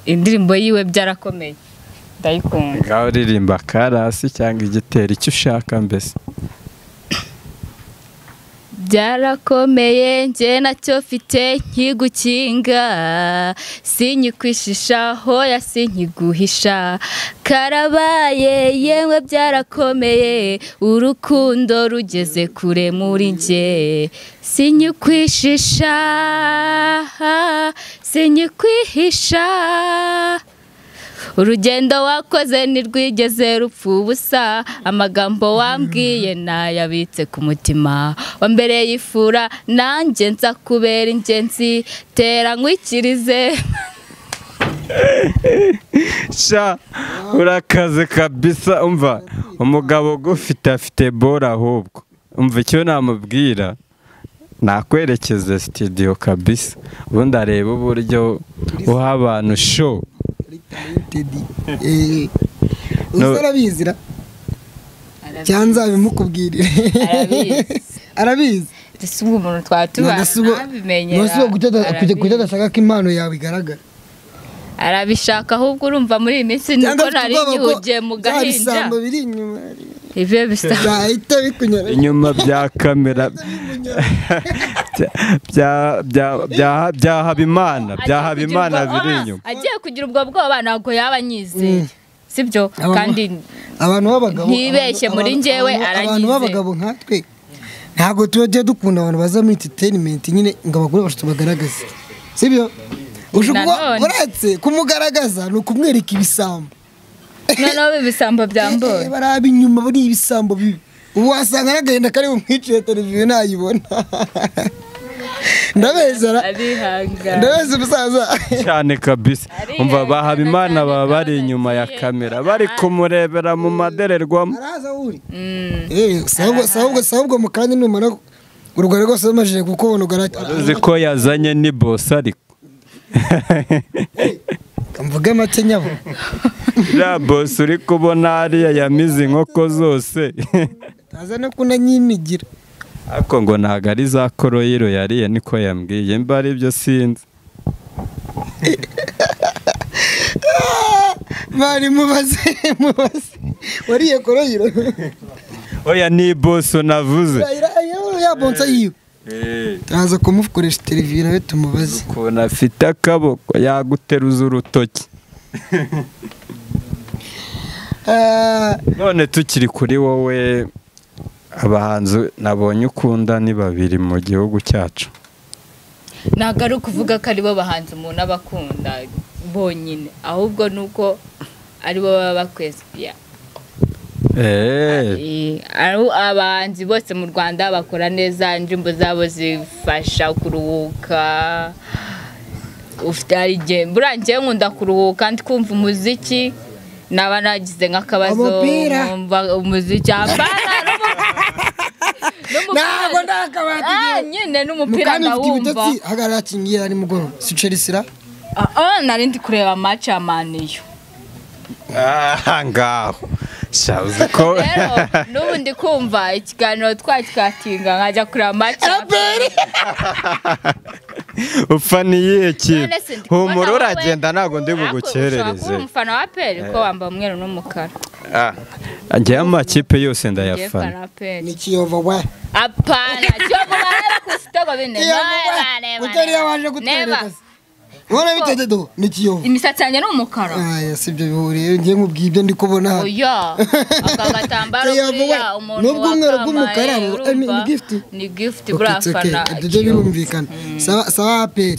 indirimbo yiwe byarakomeye ndayikunda. Ngaho ririmba karasi cyangwa igitero icyo ushaka mbese. Byarakomeye njye nacyo mfite nkigukinga, sinyikwishisha hoya sinkiguhisha, karabaye yewe byarakomeye, urukundo rugeze kure muri njye, sinyikwishisha sinyikwihisha, urugendo wakoze ntirwigeze rupfa ubusa, amagambo wambwiye nayabitse ku mutima, wambereye ifura nanjye nza kubera ingenzi, tera nkwikirize. Sha urakaze kabisa. Umva umugabo gufite afite bora, ahubwo umva icyo namubwira nakwerekeza studio kabisa, ubundi areba uburyo uha abantu show. Uzarabizira cyanza bimukubwirire. Arabizi. Ese umuntu twatubana abimenyera. Nasuba kujya adashaka ko impano yawe igaragara. Arabishaka ahubwo urumva muri iyi minsi niko nari ngihugiye mu gahinja. Ibisambo biri inyuma. Ibyo bisambo byahita bikunyara inyuma bya kamera bya Habimana, bya Habimana biri inyuma. Agiye kugira ubwo bwoba ntabwo yaba anyizeye, sibyo? Kandi abantu b'abagabo ntibeshye muri njyewe aranyizeye. Abantu b'abagabo nkatwe ntabwo tujya dukunda abantu baza muri entertainment nyine ngo abagore bacu tubagaragaze, sibyo? Uretse kumugaragaza ni ukumwereka ibisambo. Noneho ibisambo byamboye barabi inyuma buri ibisambo bibi, ubu wasanga n'agahinda kari bumwiciye televiziyo ntayibona. Ndabeza ndabeza umusaza cyane kabisa. Umva ba Habimana baba bari inyuma ya kamera bari kumurebera mu madererwamo. Araza uri sahubwo mu kanya numara urugore rwose bamajije kukubona uzi ko yazanye ni boss ariko mvuge make nyabo. Ya boss uri kubona hariya yamize inkoko zose. Taza no kunanyimigira. Ariko ngo ntago ari za koroyiro yariye niko yambwiye, mba ari byo sinzi. Bari mubaze wariye koroyiro. Oya ni boss navuze. Ya bonsa yiwe. Taza kumukoresha televiziyo nawe tumubaze. Ukuntu afite akaboko yaguteruza urutoki. None tukiri kuri wowe, abahanzi nabonye ukunda ni babiri mu gihugu cyacu. Ntabwo ari ukuvuga ko aribo bahanzi umuntu aba akunda bonyine, ahubwo nuko aribo baba bakwesipiya. Abahanzi bose mu Rwanda bakora neza, indirimbo zabo zifasha kuruhuka. Ufite hari igihe buriya njyewe nkunda kuruhuka ndi kumva umuziki, naba nagize nk'akabazo nkumva umuziki ntabwo ndakabati nyine n'umupira ndawumva. Hagarara kingira ni mugoro si Chelsea. Nari ndi kureba match ya Man U. Ngaho shabuze ko n'ubu ndi kumva ikiganiro twakikatinga nkajya kureba match ya Ufana iyihe kipe? Humura uragenda ntabwo ndi bugukerereze. Umufana wa APR ko wambaye umweru n'umukara. Njye amakipe yose ndayafana. Ni Kiyovu we. Apana, Kiyovu bareba ku sitego bine. Utari yabaje gutwereka. Ubona bitete do ni Kiyovu. Imisatsi yanjye ni umukara. Aya sibyo bihuriye ngiye nkubwiye ibyo ndi kubona. Oya. Aka gatambaro kuriya umuntu nubwo umweru bw'umukara ni gift. Ni gift burafana. Ibyo birumvikana. Sawa sawa APR.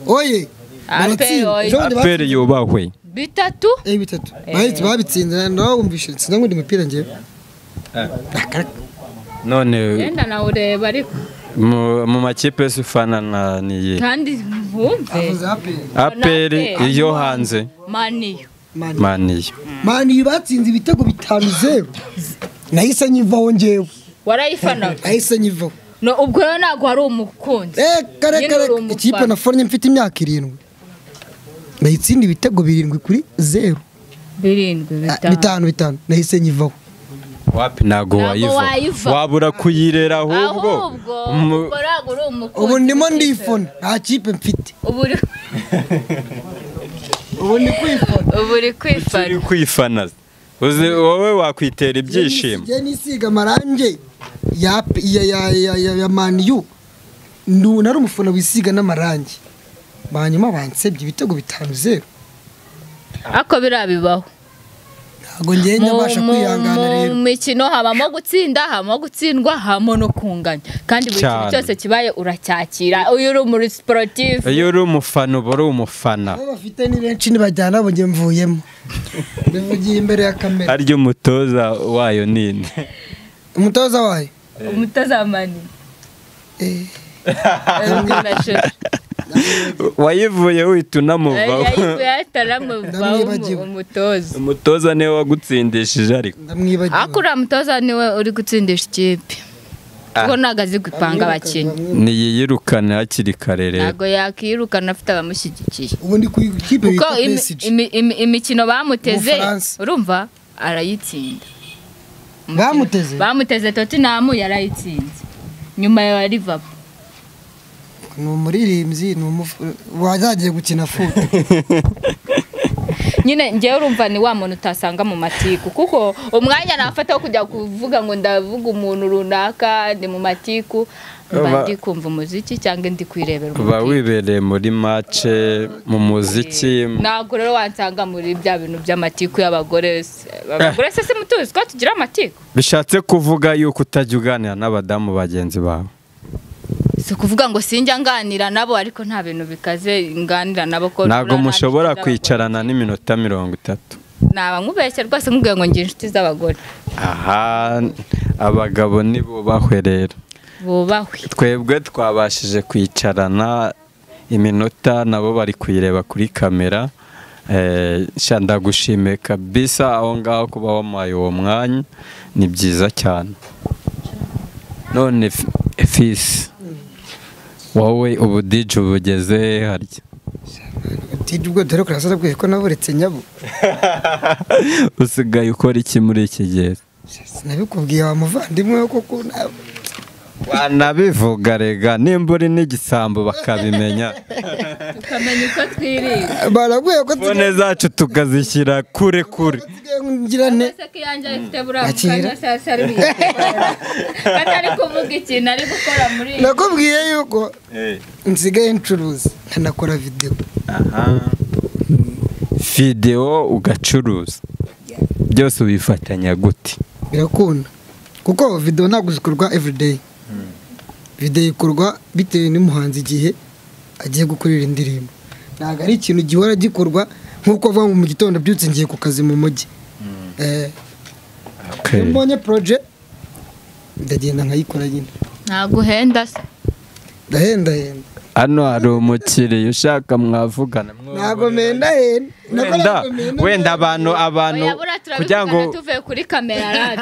Oye. APR yubahwe. Bitatu? Bitatu. Bahita babitsinze nawe wumvishe nsinda ngo ndi mupira ngiye. None yenda nawe ureba ariko mu makipe se ufana na niye kandi wumve APR iyo hanze Maniyo Maniyo batsinze ibitego 5-0 nahise nyivaho ngewe. Warayifana? Nahise nyivaho. No ubwo rero ntabwo hari umukunzi. Kare kare ikipe na fornye mfite imyaka 7 nayitsinda ibitego 7-0 7 5 nahise nyivaho. Wapi ntago wayiva wabura kuyirera ahubwo ubu ndimo ndifona nta kipe mfite ubu ndi kwifana ubu uri kwifana uri kwifana uzi wowe wakwitera ibyishimo. Njye nisiga amarange ya ya Man U nari umufana wisiga n'amarange banyuma bansebye ibitego 5-0 ako birabibaho. Ntabwo ngiye nyabasha kwihangana rero. Mu mikino habamo gutsinda, habamo gutsindwa, habamo no kunganya. Kandi buri kintu cyose kibaye uracyakira. Uyu uri muri sportif. Iyo uri umufana uba uri umufana. Abo bafite ni benshi nibajyana abo ngiye mvuyemo. Bivugiye imbere ya kamera. Aryo umutoza wayo ninde? Umutoza wayo? Umutoza Mani. Wayivuye uhita unamuvaho. Umutoza. Umutoza niwe wagutsindishije ariko. Ariko uriya mutoza niwe uri gutsindisha ikipe. Kuko ntabwo azi gupanga abakinnyi. Niyirukane hakiri kare rero. Ntabwo yakirukana afite abamushyigikiye. Ubundi ku ikipe bita PSG. Imikino bamuteze urumva arayitsinda. Bamuteze? Bamuteze Tottenham yarayitsinze. Nyuma ya Liverpool. Ni umuririmbyi ni wazagiye gukina foot. Nyine ngewe urumva ni wa muntu utasanga mu matiku kuko umwanya nafata wo kujya kuvuga ngo ndavuga umuntu runaka ndi mu matiku mba ndi kumva umuziki cyangwa ndi kwirebera umuziki. Uba wibereye muri match mu muziki. Ntabwo rero wansanga muri bya bintu by'amatiku y'abagore. Abagore se mutuzi ko tugira amatiku. Bishatse kuvuga yuko utajya uganira n'abadamu bagenzi bawe. Si kuvuga ngo sinjya nganira nabo ariko nta bintu bikaze nganira nabo ko ntabwo mushobora kwicarana n'iminota 30. Naba nkubeshye rwose nkubwiye ngo ngira inshuti z'abagore. Aha abagabo nibo bubahwe rero. Bubahwe. Twebwe twabashije kwicarana iminota nabo bari kuyireba kuri kamera. Ndagushimiye kabisa aho ngaho kuba wampaye uwo mwanya ni byiza cyane. None fisi wowe ubu DJ ubugeze harya? DJ ubwo dore ko nasabwe ko naburetse nyabo. Usigaye ukora iki muri iki gihe? Sinabikubwiye wa muvandimwe koko wanabivuga rega nimba uri n'igisambo bakabimenya. Tukamenya uko twirinda. Baraguye ko fone zacu tukazishyira kure kure. Ngirane. Nakubwiye yuko nsigaye ncuruza nkanakora video. Aha. Video ugacuruza. Byose ubifatanya gute? Birakunda. Kuko video ntabwo zikorwa everyday. Video ikorwa bitewe n'umuhanzi igihe agiye gukorera indirimbo. Ntabwo ari ikintu gihora gikorwa nkuko avuga ngo mu gitondo byutse ngiye ku kazi mu mujyi. Okay. Mbonye project ndagenda nkayikora nyine. Ntabwo uhenda se? Ndahenda henda. Hano hari umukiriya ushaka mwavugana. Ntabwo menda henda. Wenda abantu kugira ngo tuve kuri kamera radi.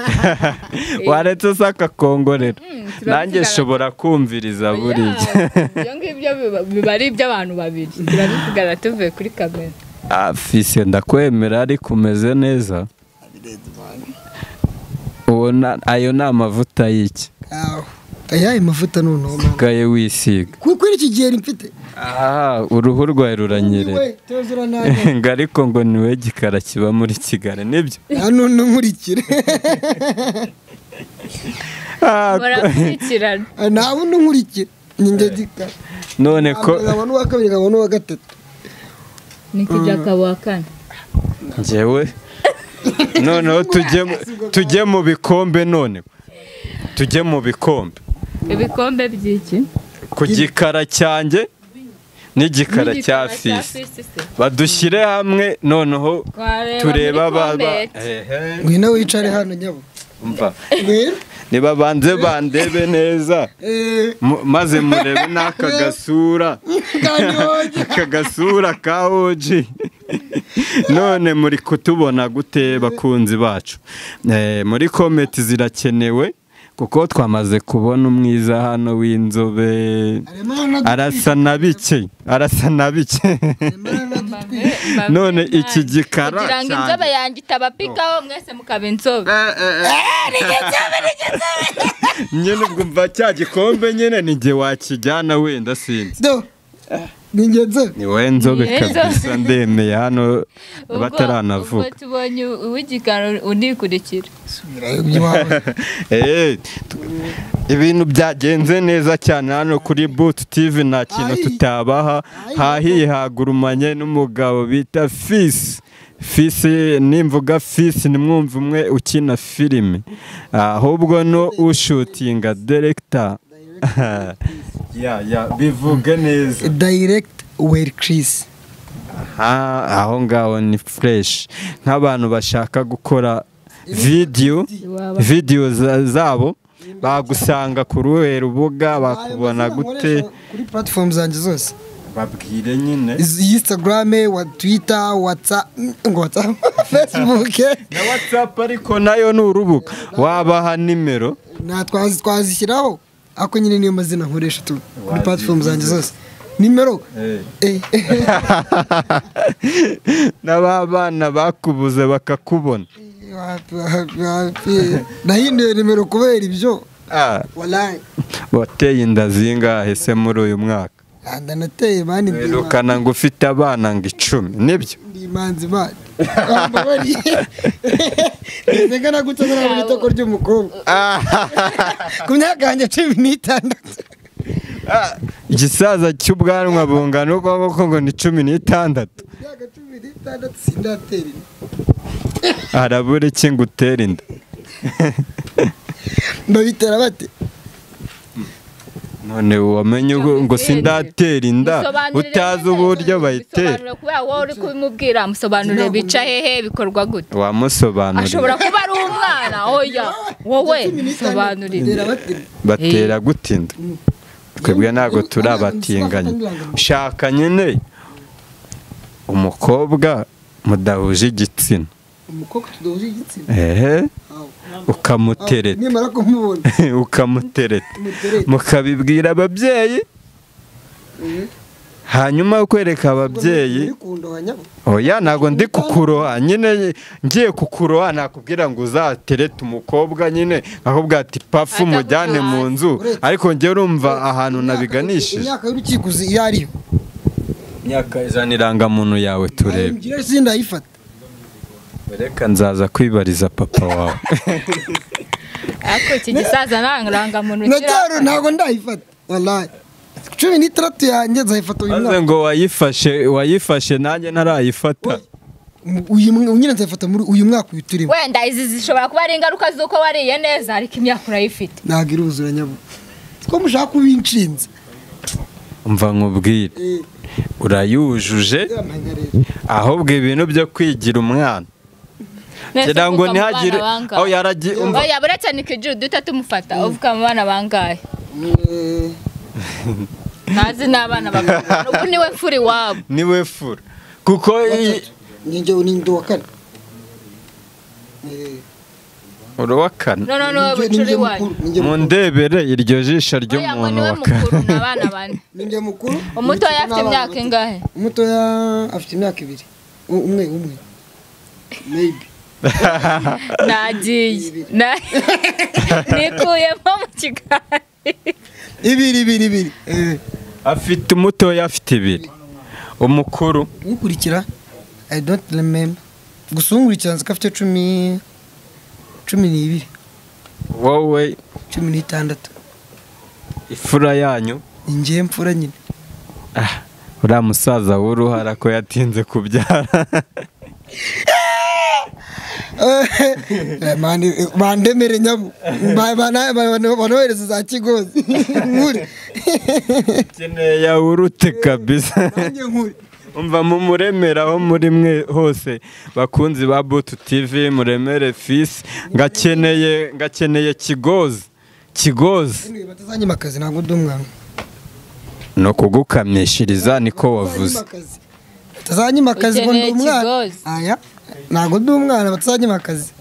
Waretse usaka kongorera. Nanjye nshobora kumviriza buriya. Ibyo ngibyo biba ari iby'abantu babiri. Turabivugana tuvuye kuri kamera. Fise ndakwemera ariko umeze neza. Ubona ayo ni amavuta y'iki? Ayaye mavuta noneho usigaye wisiga. Kuko iki gihe mfite. Aha uruhu rwawe ruranyerera. Ngo ariko ngo niwe gikara kiba muri Kigali nibyo? Hano nkurikire. Barakurikirana. Nawe nkurikire. Ninjye gikara. None ko nkabona uwa kabiri nkabona uwa gatatu. Nikijya akaba kane. Njyewe noneho tujye mu bikombe none. Tujye mu bikombe. Ibikombe by'iki? Ku gikara cyanjye n'igikara cya fisi. Badushyire hamwe noneho tureba baba. Ngwino wicare hano nyabo. Umva niba banze bandebe neza maze murebe n'aka gasura, aka gasura ka OG. None muri kutubona gute bakunzi bacu? Muri comment zirakenewe kuko twamaze kubona umwiza hano w'inzobe, arasa na bike, arasa na bike. None iki gikara kugira ngo inzobe yanjye itabapikaho mwese mukaba inzobe. Nyine ubwo mva cya gikombe nyine ni njye wakijyana wenda sinzi. Ni wowe nzobe kabisa, ndemeye hano bataranavuga. Ubwo tubonye uw'igikara unikurikira. Ibintu byagenze neza cyane hano kuri Boot TV, nta kintu tutabaha. Hahiye hagurumanye n'umugabo bita Fisi. Fisi, nimvuga Fisi nimwumva umwe ukina filime, ahubwo no ushutinga director. Ya bivuge neza. Direct well Chris. Aho ngaho ni fresh. Nk'abantu bashaka gukora video zabo bagusanga ku ruhe rubuga, bakubona gute? Kuri platform zanjye zose babwire nyine, Instagram, wa Twitter, WhatsApp, ngo WhatsApp, Facebook na WhatsApp, ariko nayo ni urubuga. Wabaha nimero na twazishyiraho ako nyine niyo mazina nkoresha tu kuri platform zanjye zose. Nimero n'abana bakubuze bakakubona. Nahinduye nimero kubera ibyo. Wallahi wateye inda zingahe se muri uyu mwaka? Ndanateye mani, ndukana ngo ufite abana ngo 10 nibyo? Ndi manzi mani. Nzenga nagutse muri itoko ry'umukobwa. Ku myaka yanjye 16. Igisaza cy'ubwanwa bungana uko ngo ni 16. Myaka 16 sindatera inda. Arabura iki ngo utere inda? Babitera bate? None wamenye ngo sindatera inda utazi uburyo bayitera. Kubera wowe uri kubimubwira, musobanurire bica hehe, bikorwa gute? Wamusobanurira. Ashobora kuba ari umwana. Oya wowe musobanurire. Batera gutinda. Twebwe ntabwo turabatinganya. Shaka nyine umukobwa mudahuje igitsina. Umukobwa tudahuje igitsina? Ehe. Ukamutereta. Nimara kumubona ukamutereta, mukabibwira ababyeyi, hanyuma ukwereka ababyeyi. Oya ntabwo ndi kukuroha nyine, ngiye kukuroha nakubwira ngo uzaterete umukobwa nyine akubwira ati pafu mujyane mu nzu, ariko njye urumva ahantu nabiganishije. Imyaka y'urukiko uzi iyo ariyo? Imyaka izana irangamuntu yawe turebe. Sindayifata. Reka nzaza kwibariza papa wawe. Ariko iki gisaza ntangamuntu kira. Ntabwo ndayifata wallahi. 16 yanjye nzayifata uyu mwaka. Ngo wayifashe nanjye ntarayifata. Uyu nyine nzayifata muri uyu mwaka uyu turimo. Wenda izi zishobora kuba ari ingaruka z'uko wariye neza, ariko imyaka urayifite. Ntabwo iruzura nyabo. Ko mushaka kubinshinza. Umva nkubwire. Urayujuje ahubwo ibintu byo kwigira umwana. Kugira ngo ntihagire aho yaragiye umva. Oya buretse ni kijuru duta tumufata uvuka mu bana bangahe? Ntazi n'abana bakuru. Ubu niwe mfura iwabo. Niwe mfura. Kuko ninjye uri wa kane. Uri wa kane? No bucuri wanyu. Mundebere iryo jisho ry'umuntu wa kane. N'abana bane. Ninjye mukuru. Umutoya afite imyaka ingahe? Umutoya afite imyaka 2. Umwe. Maybe. Nagiye. Nikuyemo mu kiganiro. Ibiri. Afite umutoya afite 2. Umukuru ukurikira I don't remember. Gusa unkurikira nzi ko afite 12. Wowe 16. Ifura yanyu? Ingiye mfura nyine. Uriya musaza w'uruhara ko yatinze kubyara. Bandemere nyabu banohereza za Kigozi nkuri keneye yawurute kabisa nanjye nkuri Umva mumuremera aho muri mwe hose bakunzi ba Butu TV, muremere fisi. Ngakeneye kigozi. Kigozi. Batazanyima akazi ntabwo ndi umwana. No kugukamishiriza niko wavuze. Batazanyima akazi ngo ndi umwana. Aya ntabwo ndi umwana, batazanyima akazi.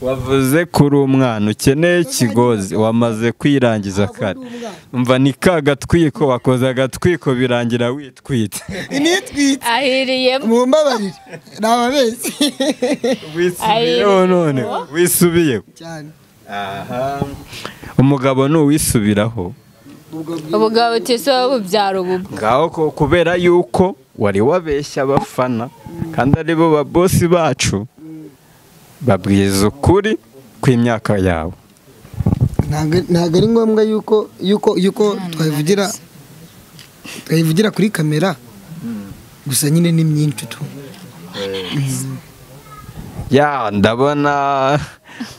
Wavuze kuri umwana ukeneye kigozi, wamaze kwirangiza kare. Umva ni ka gatwiko wakoze agatwiko birangira witwite. Nitwite. Ahiriye mumbabarire. Nababezi. Wisubiyeho none, wisubiye. Cyane. Aha. Umugabo ni uwisubiraho. Ubugabo tiso bubyara ubu. Ngaho kubera yuko wari wabeshya abafana kandi ari bo ba boss bacu. Babwiza ukuri kw'imyaka yawe. Ntabwo ari ngombwa yuko twayivugira kuri kamera gusa nyine ni myinshi tu. Ya ndabona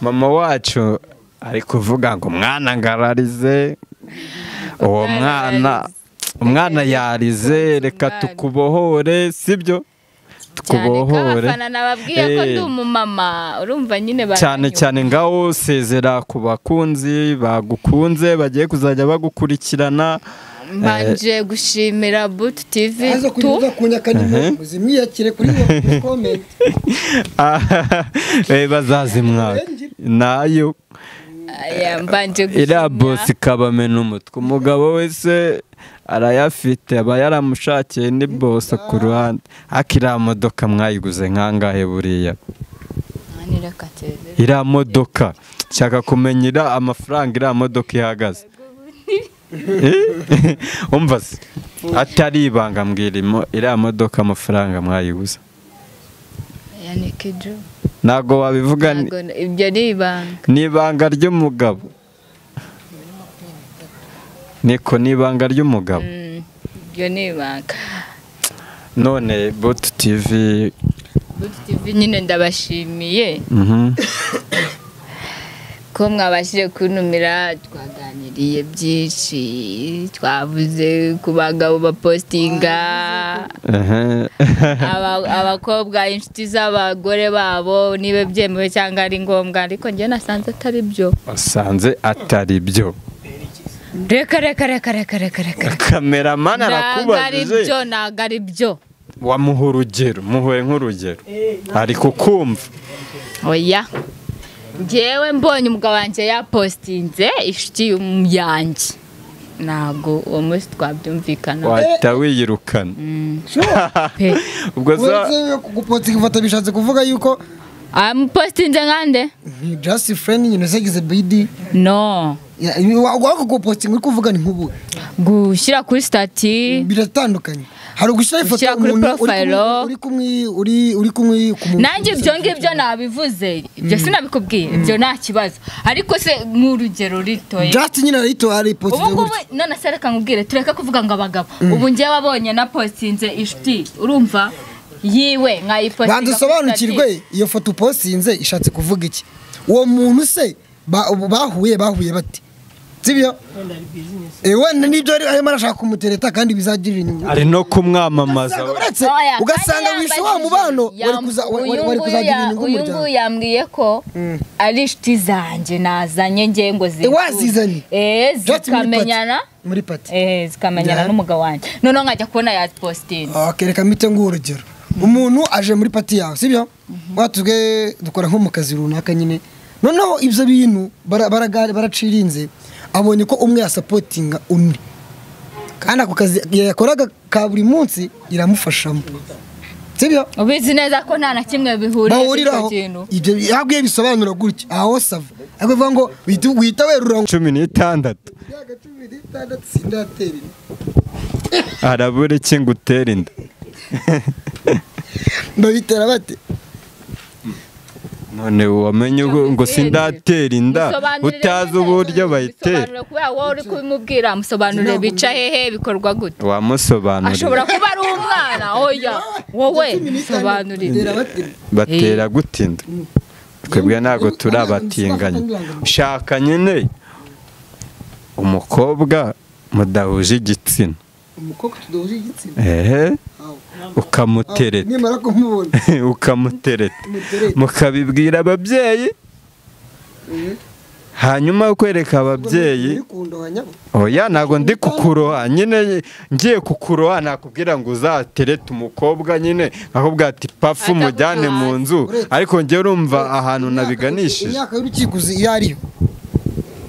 mama wacu ari kuvuga ngo mwana ngararize, uwo mwana yarize, reka tukubohore, sibyo? Tukubohore. Abafana nababwiye ko ndi umumama, urumva nyine cyane cyane ngaho sezera ku bakunzi bagukunze bagiye kuzajya bagukurikirana. Mbanje gushimira Butu TV tu muzimwiyakire kuri comment. Bazazimwaka nayo. Mbanje gushimira iriya boss ikabamena umutwe, umugabo wese arayafite aba yaramushakiye ni boss ku ruhande. Akira modoka mwayiguze nkangahe buriya? Iriya modoka nshaka kumenyera amafaranga iriya modoka ihagaze. Umva se atari ibanga mbwirimo iriya modoka amafaranga mwayiguze. Ntago wabivuga, ibyo ni ibanga. Ni ibanga ry'umugabo. Niko ni ibanga ry'umugabo. Ibyo ni ibanga. None Butu TV, Butu TV nyine ndabashimiye. Ko mwabashije kuntumira, twaganiriye byinshi, twavuze ku bagabo bapostinga, abakobwa inshuti z'abagore babo niba byemewe cyangwa ari ngombwa, ariko njye nasanze atari byo. Wasanze atari byo. Reka reka reka reka reka reka. Cameraman arakubajije. Ntabwo ari byo. Wamuha urugero, muhuye nk'urugero. Ari kukumva. Oya. Njyewe mbonye umugabo wanjye yapostinze inshuti yanjye, ntabwo uwo munsi twabyumvikana. Wahita wiyirukana. Ubwo gupostinga ifoto bishatse kuvuga yuko amupostinze nkande? Just friend nyine segize BD. No. Wako gupostinga uri kuvuga ni nkubu. Gushyira kuri stati biratandukanye. Hari ugushyira ifoto umuntu uri kumwe uri kumwe ku nanjye ibyo ngibyo nabivuze, ibyo sinabikubwiye, ibyo nta kibazo. Ariko se nk'urugero ritoye just nyine rito ari post. Ubu ngubu none se reka nkubwire, tureka kuvuga ngo abagabo. Ubu ngiye wabonye na postinze inshuti, urumva yiwe nkayipostinga. Banza usobanukirwe iyo foto postinze ishatse kuvuga iki? Uwo muntu se bahuye bate? Sibyo? Wenda nibyo arimo arashaka kumutereta kandi bizagirira inyungu. Ari no kumwamamaza. Ugasanga wishe wa mubano wari kuzagira inyungu umuryango. Uyu nguyu yambwiye ko ari inshuti zanjye nazanye ngiye ngo wazizanye. Zikamenyana muri party. Zikamenyana n'umugabo wanjye. Noneho nkajya kubona yapostinze. Okay, reka mpite nguhe urugero. Umuntu aje muri party yawe, sibyo? Watubwe dukora nko mu kazi runaka nyine. Noneho ibyo bintu baracirinze. Abonye ko umwe yasapotinga undi kandi ako kazi yakoraga ka buri munsi iramufashamo, sibyo? Ubizi neza ko nta na kimwe bihuriye n'icyo kintu. Ibyo yabwiye bisobanura gutya aho sava ariko bivuga ngo wita werura 16. Imyaka 16 sindatera inda. Arabura iki ngo utere inda? Babitera bate? None wamenye ngo sindatera inda utazi uburyo bayitera. Kubera wowe uri kubimubwira musobanurire bica hehe bikorwa gute? Wamusobanurira. Ashobora kuba ari umwana. Oya wowe musobanurire. Batera gutinda. Twebwe ntabwo turabatinganya. Shaka nyine umukobwa mudahuje igitsina. Umukobwa tudahuje igitsina. Ehe. Ukamutereta. Nimara kumubona. Ukamutereta. Mukabibwira ababyeyi. Hanyuma ukwereka ababyeyi. Oya ntago ndi kukuroha nyine, ngiye kukuroha nakubwira ngo uzaterete umukobwa nyine akubwira ati pafu mujyane mu nzu, ariko ngiye urumva ahantu nabiganishije. Imyaka y'urukikuzi iyo ariyo.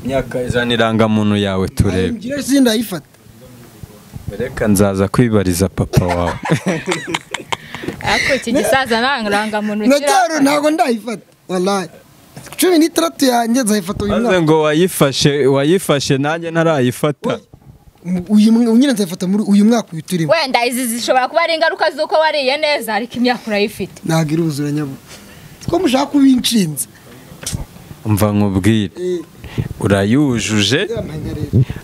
Imyaka izana irangamuntu yawe turebe. Ngira sindayifata. Reka nzaza kwibariza papa wawe. Ariko iki gisaza ntangamuntu kira. Ntago ndayifata wallahi. 16 yanjye nzayifata uyu mwaka. Ngo wayifashe nanjye ntarayifata. Uyu nyine nzayifata muri uyu mwaka uyu turimo. Wenda izi zishobora kuba ari ingaruka z'uko wariye neza, ariko imyaka urayifite. Ntago iruzura nyabo. Ko mushaka kubinshinza. Umva nkubwire. Urayujuje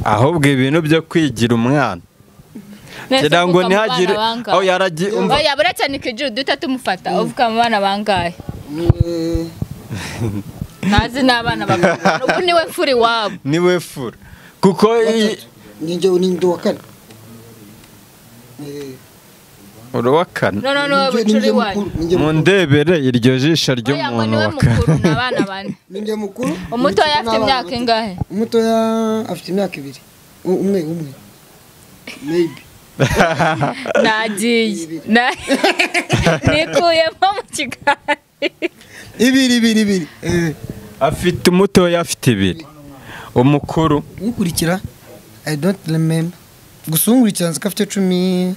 ahubwo ibintu byo kwigira umwana. Ngira ngo ntihagire aho yaragiye umva. Oya buretse nikijuru duta tumufata uvuka mu bana bangahe? Ntazi n'abana bakuru. Ubu niwe mfuri wabo. Niwe fura. Kuko ninjye uri wa kane. Uri wa kane. No bucuri wanyu. Mundebere iryo jisho ry'umuntu wa kane. N'abana bane. Ninjye mukuru. Umutoya afite imyaka ingahe? Umutoya afite imyaka 2. Umwe. Maybe. Nagiye. Nikuyemo mu kiganiro. Ibiri. Afite umutoya afite 2. Umukuru ukurikira I don't remember. Gusa unkurikira nzi ko afite 12.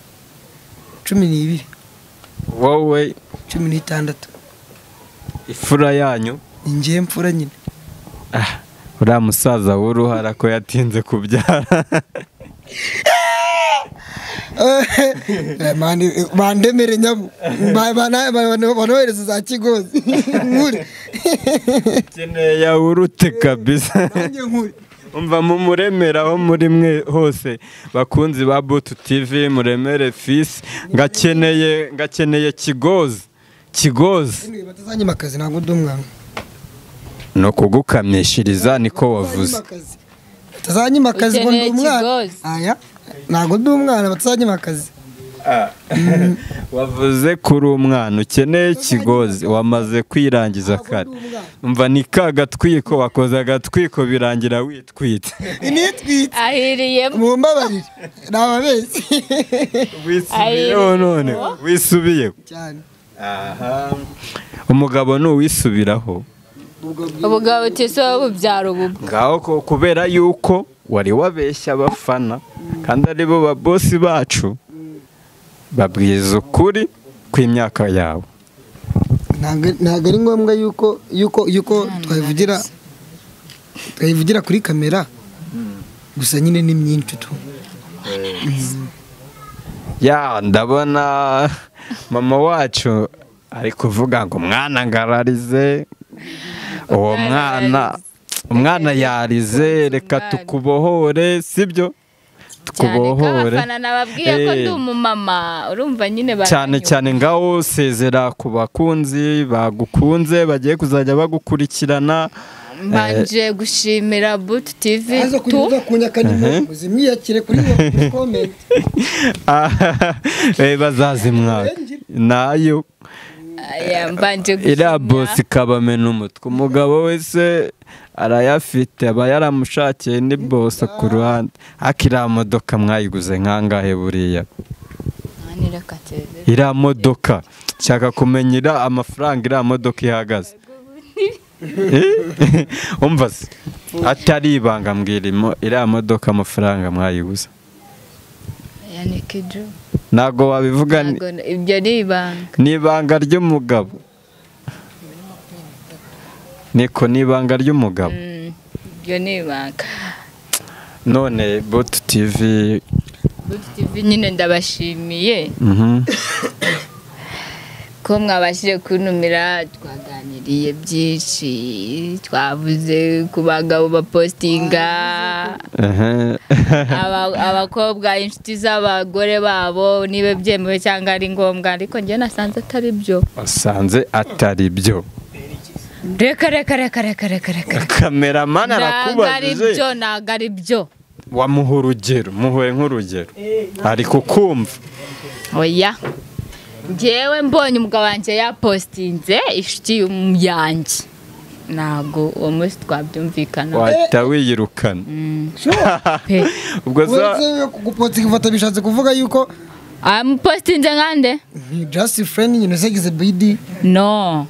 Wowe 16. Ifura yanyu ingiye mfura nyine. Ah, uriya musaza w'uruhara ko yatinze kubyara. Bandemere nyabo banohereza za Kigozi nkuri keneye yawurute kabisa. Umva mumuremera aho muri mwe hose bakunzi ba Butu TV, muremere fisi ngakeneye Kigozi. Kigozi batazanyimakazi ntabwo ndi umwana no kugukamishiriza niko wavuze. Batazanyimakazi ngo ndi umwana. Aya ntabwo ndi umwana batazanyimakazi. Wavuze kuri umwana ukeneye Kigozi wamaze kwirangiza kare. Umva ni ka gatwiko wakoze agatwiko birangira witwite. Nitwite. Ahiriye mumbabarire. Nababeshye. Wisubiyeho none wisubiye cyane. Aha. Umugabo nuwisubiraho. Ubugabo tese bubyara ubu. Ngaho kubera yuko wari wabeshya abafana kandi ari bo babosi bacu. Babwiza ukuri kw'imyaka yawe. Ntabwo ari ngombwa yuko twayivugira kuri kamera gusa nyine ni myinshi tu. Ya ndabona mama wacu ari kuvuga ngo mwana ngararize uwo mwana yarize reka tukubohore sibyo? Tukubohore. Abafana nababwiye ko ndi umumama urumva nyine cyane cyane ngaho sezera ku bakunzi bagukunze bagiye kuzajya bagukurikirana. Mbanje gushimira Butu TV tu muzimwiyakire kuri comment bazazimwaka nayo mbanje gushimira iriya bosi kabamena umutwe umugabo wese arayafite aba yaramushakiye ni bosi ku ruhande. Iriya modoka mwayiguze nkangahe buriya? Iriya modoka nshaka kumenya amafaranga iriya modoka ihagaze. Umva se atari ibanga mbwira iriya modoka amafaranga mwayiguze. Ntago wabivuga ibyo ni ibanga. Ni ibanga ry'umugabo. Niko ni ibanga ry'umugabo. Ibyo ni ibanga. None Butu TV nyine ndabashimiye. Ko mwabashije kuntumira twaganiriye byinshi, twavuze ku bagabo bapostinga, abakobwa inshuti z'abagore babo niba byemewe cyangwa ari ngombwa, ariko njye nasanze atari byo. Wasanze atari byo. Reka reka reka reka reka reka. Cameraman arakubajije. Ntabwo ari byo, ntabwo ari byo. Wamuha urugero, muhuye nk'urugero ari kukumva. Oya, njyewe mbonye umugabo wanjye yapostinze inshuti yanjye, ntabwo uwo munsi twabyumvikana. Wahita wiyirukana. Ubwo gupostinga ifoto bishatse kuvuga yuko amupostinze nkande just friend nyine segize BD. No,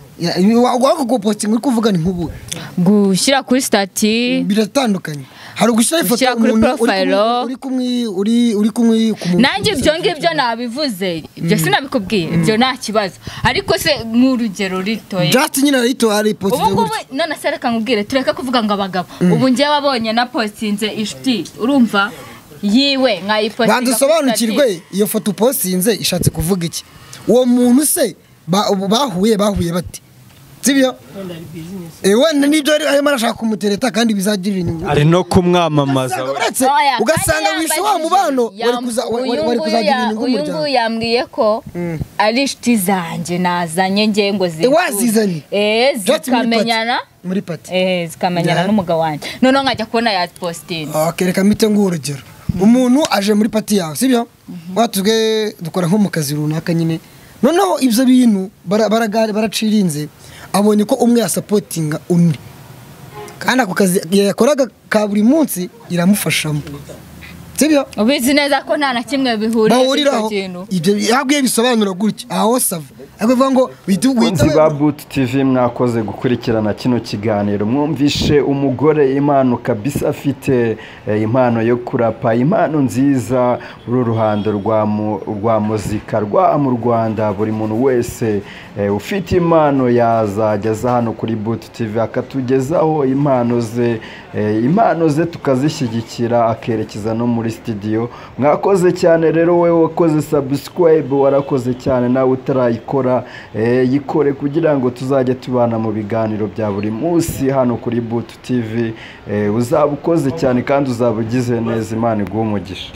wako gupostinga uri kuvuga ni nk'ubu gushyira kuri stati biratandukanye. Hari ugushyira ifoto kuri profile uri kumwe uri kumwe nanjye ibyo ngibyo nabivuze, ibyo sinabikubwiye, ibyo nta kibazo. Ariko se nk'urugero ritoye just nyine arito ari post ubu ngubu. None se reka nkubwire, tureke kuvuga ngo abagabo. Ubu ngiye wabonye na postinze inshuti, urumva yiwe nkayipostinga. Banza usobanukirwe iyo foto upostinze ishatse kuvuga iki. Uwo muntu se bahuye bati sibyo? Wenda nibyo arimo arashaka kumutereta kandi bizagirira inyungu. Ari no kumwamamaza. Ugasanga wishe wa mubano wari kuzagira inyungu umuryango. Uyu nguyu yambwiye ko ari inshuti zanjye nazanye ngiye ngo wazizanye. Zikamenyana muri party. Zikamenyana n'umugabo wanjye. Noneho nkajya kubona yapostinze. Okay, reka mpite nguhe urugero. Umuntu aje muri party yawe, sibyo? Watubwe dukora nko mu kazi runaka nyine. Noneho ibyo bintu baracirinze. Abonye ko umwe yasapotinga undi kandi ako kazi yakoraga ka buri munsi iramufashamo, sibyo? Ubizi neza ko nta na kimwe bihuriraho ibyo yabwiye bisobanura gutya aho sava avuga ngo wita ba Boot TV. Mwakoze gukurikirana kino kiganiro, mwumvishe umugore impano kabisa afite, impano yo kurapa, impano nziza uru ruhando rwa muzika rwa mu Rwanda. Buri muntu wese ufite impano yazageza hano kuri Boot TV akatugezaho impano ze, impano ze tukazishyigikira, akerekeza no muri studio. Mwakoze cyane rero, wewe wakoze subscribe warakoze cyane, nawe utarayikora yikore kugira ngo tuzajye tubana mu biganiro bya buri munsi hano kuri Boot TV. Uzaba ukoze cyane kandi uzaba ugize neza. Imana iguhe umugisha.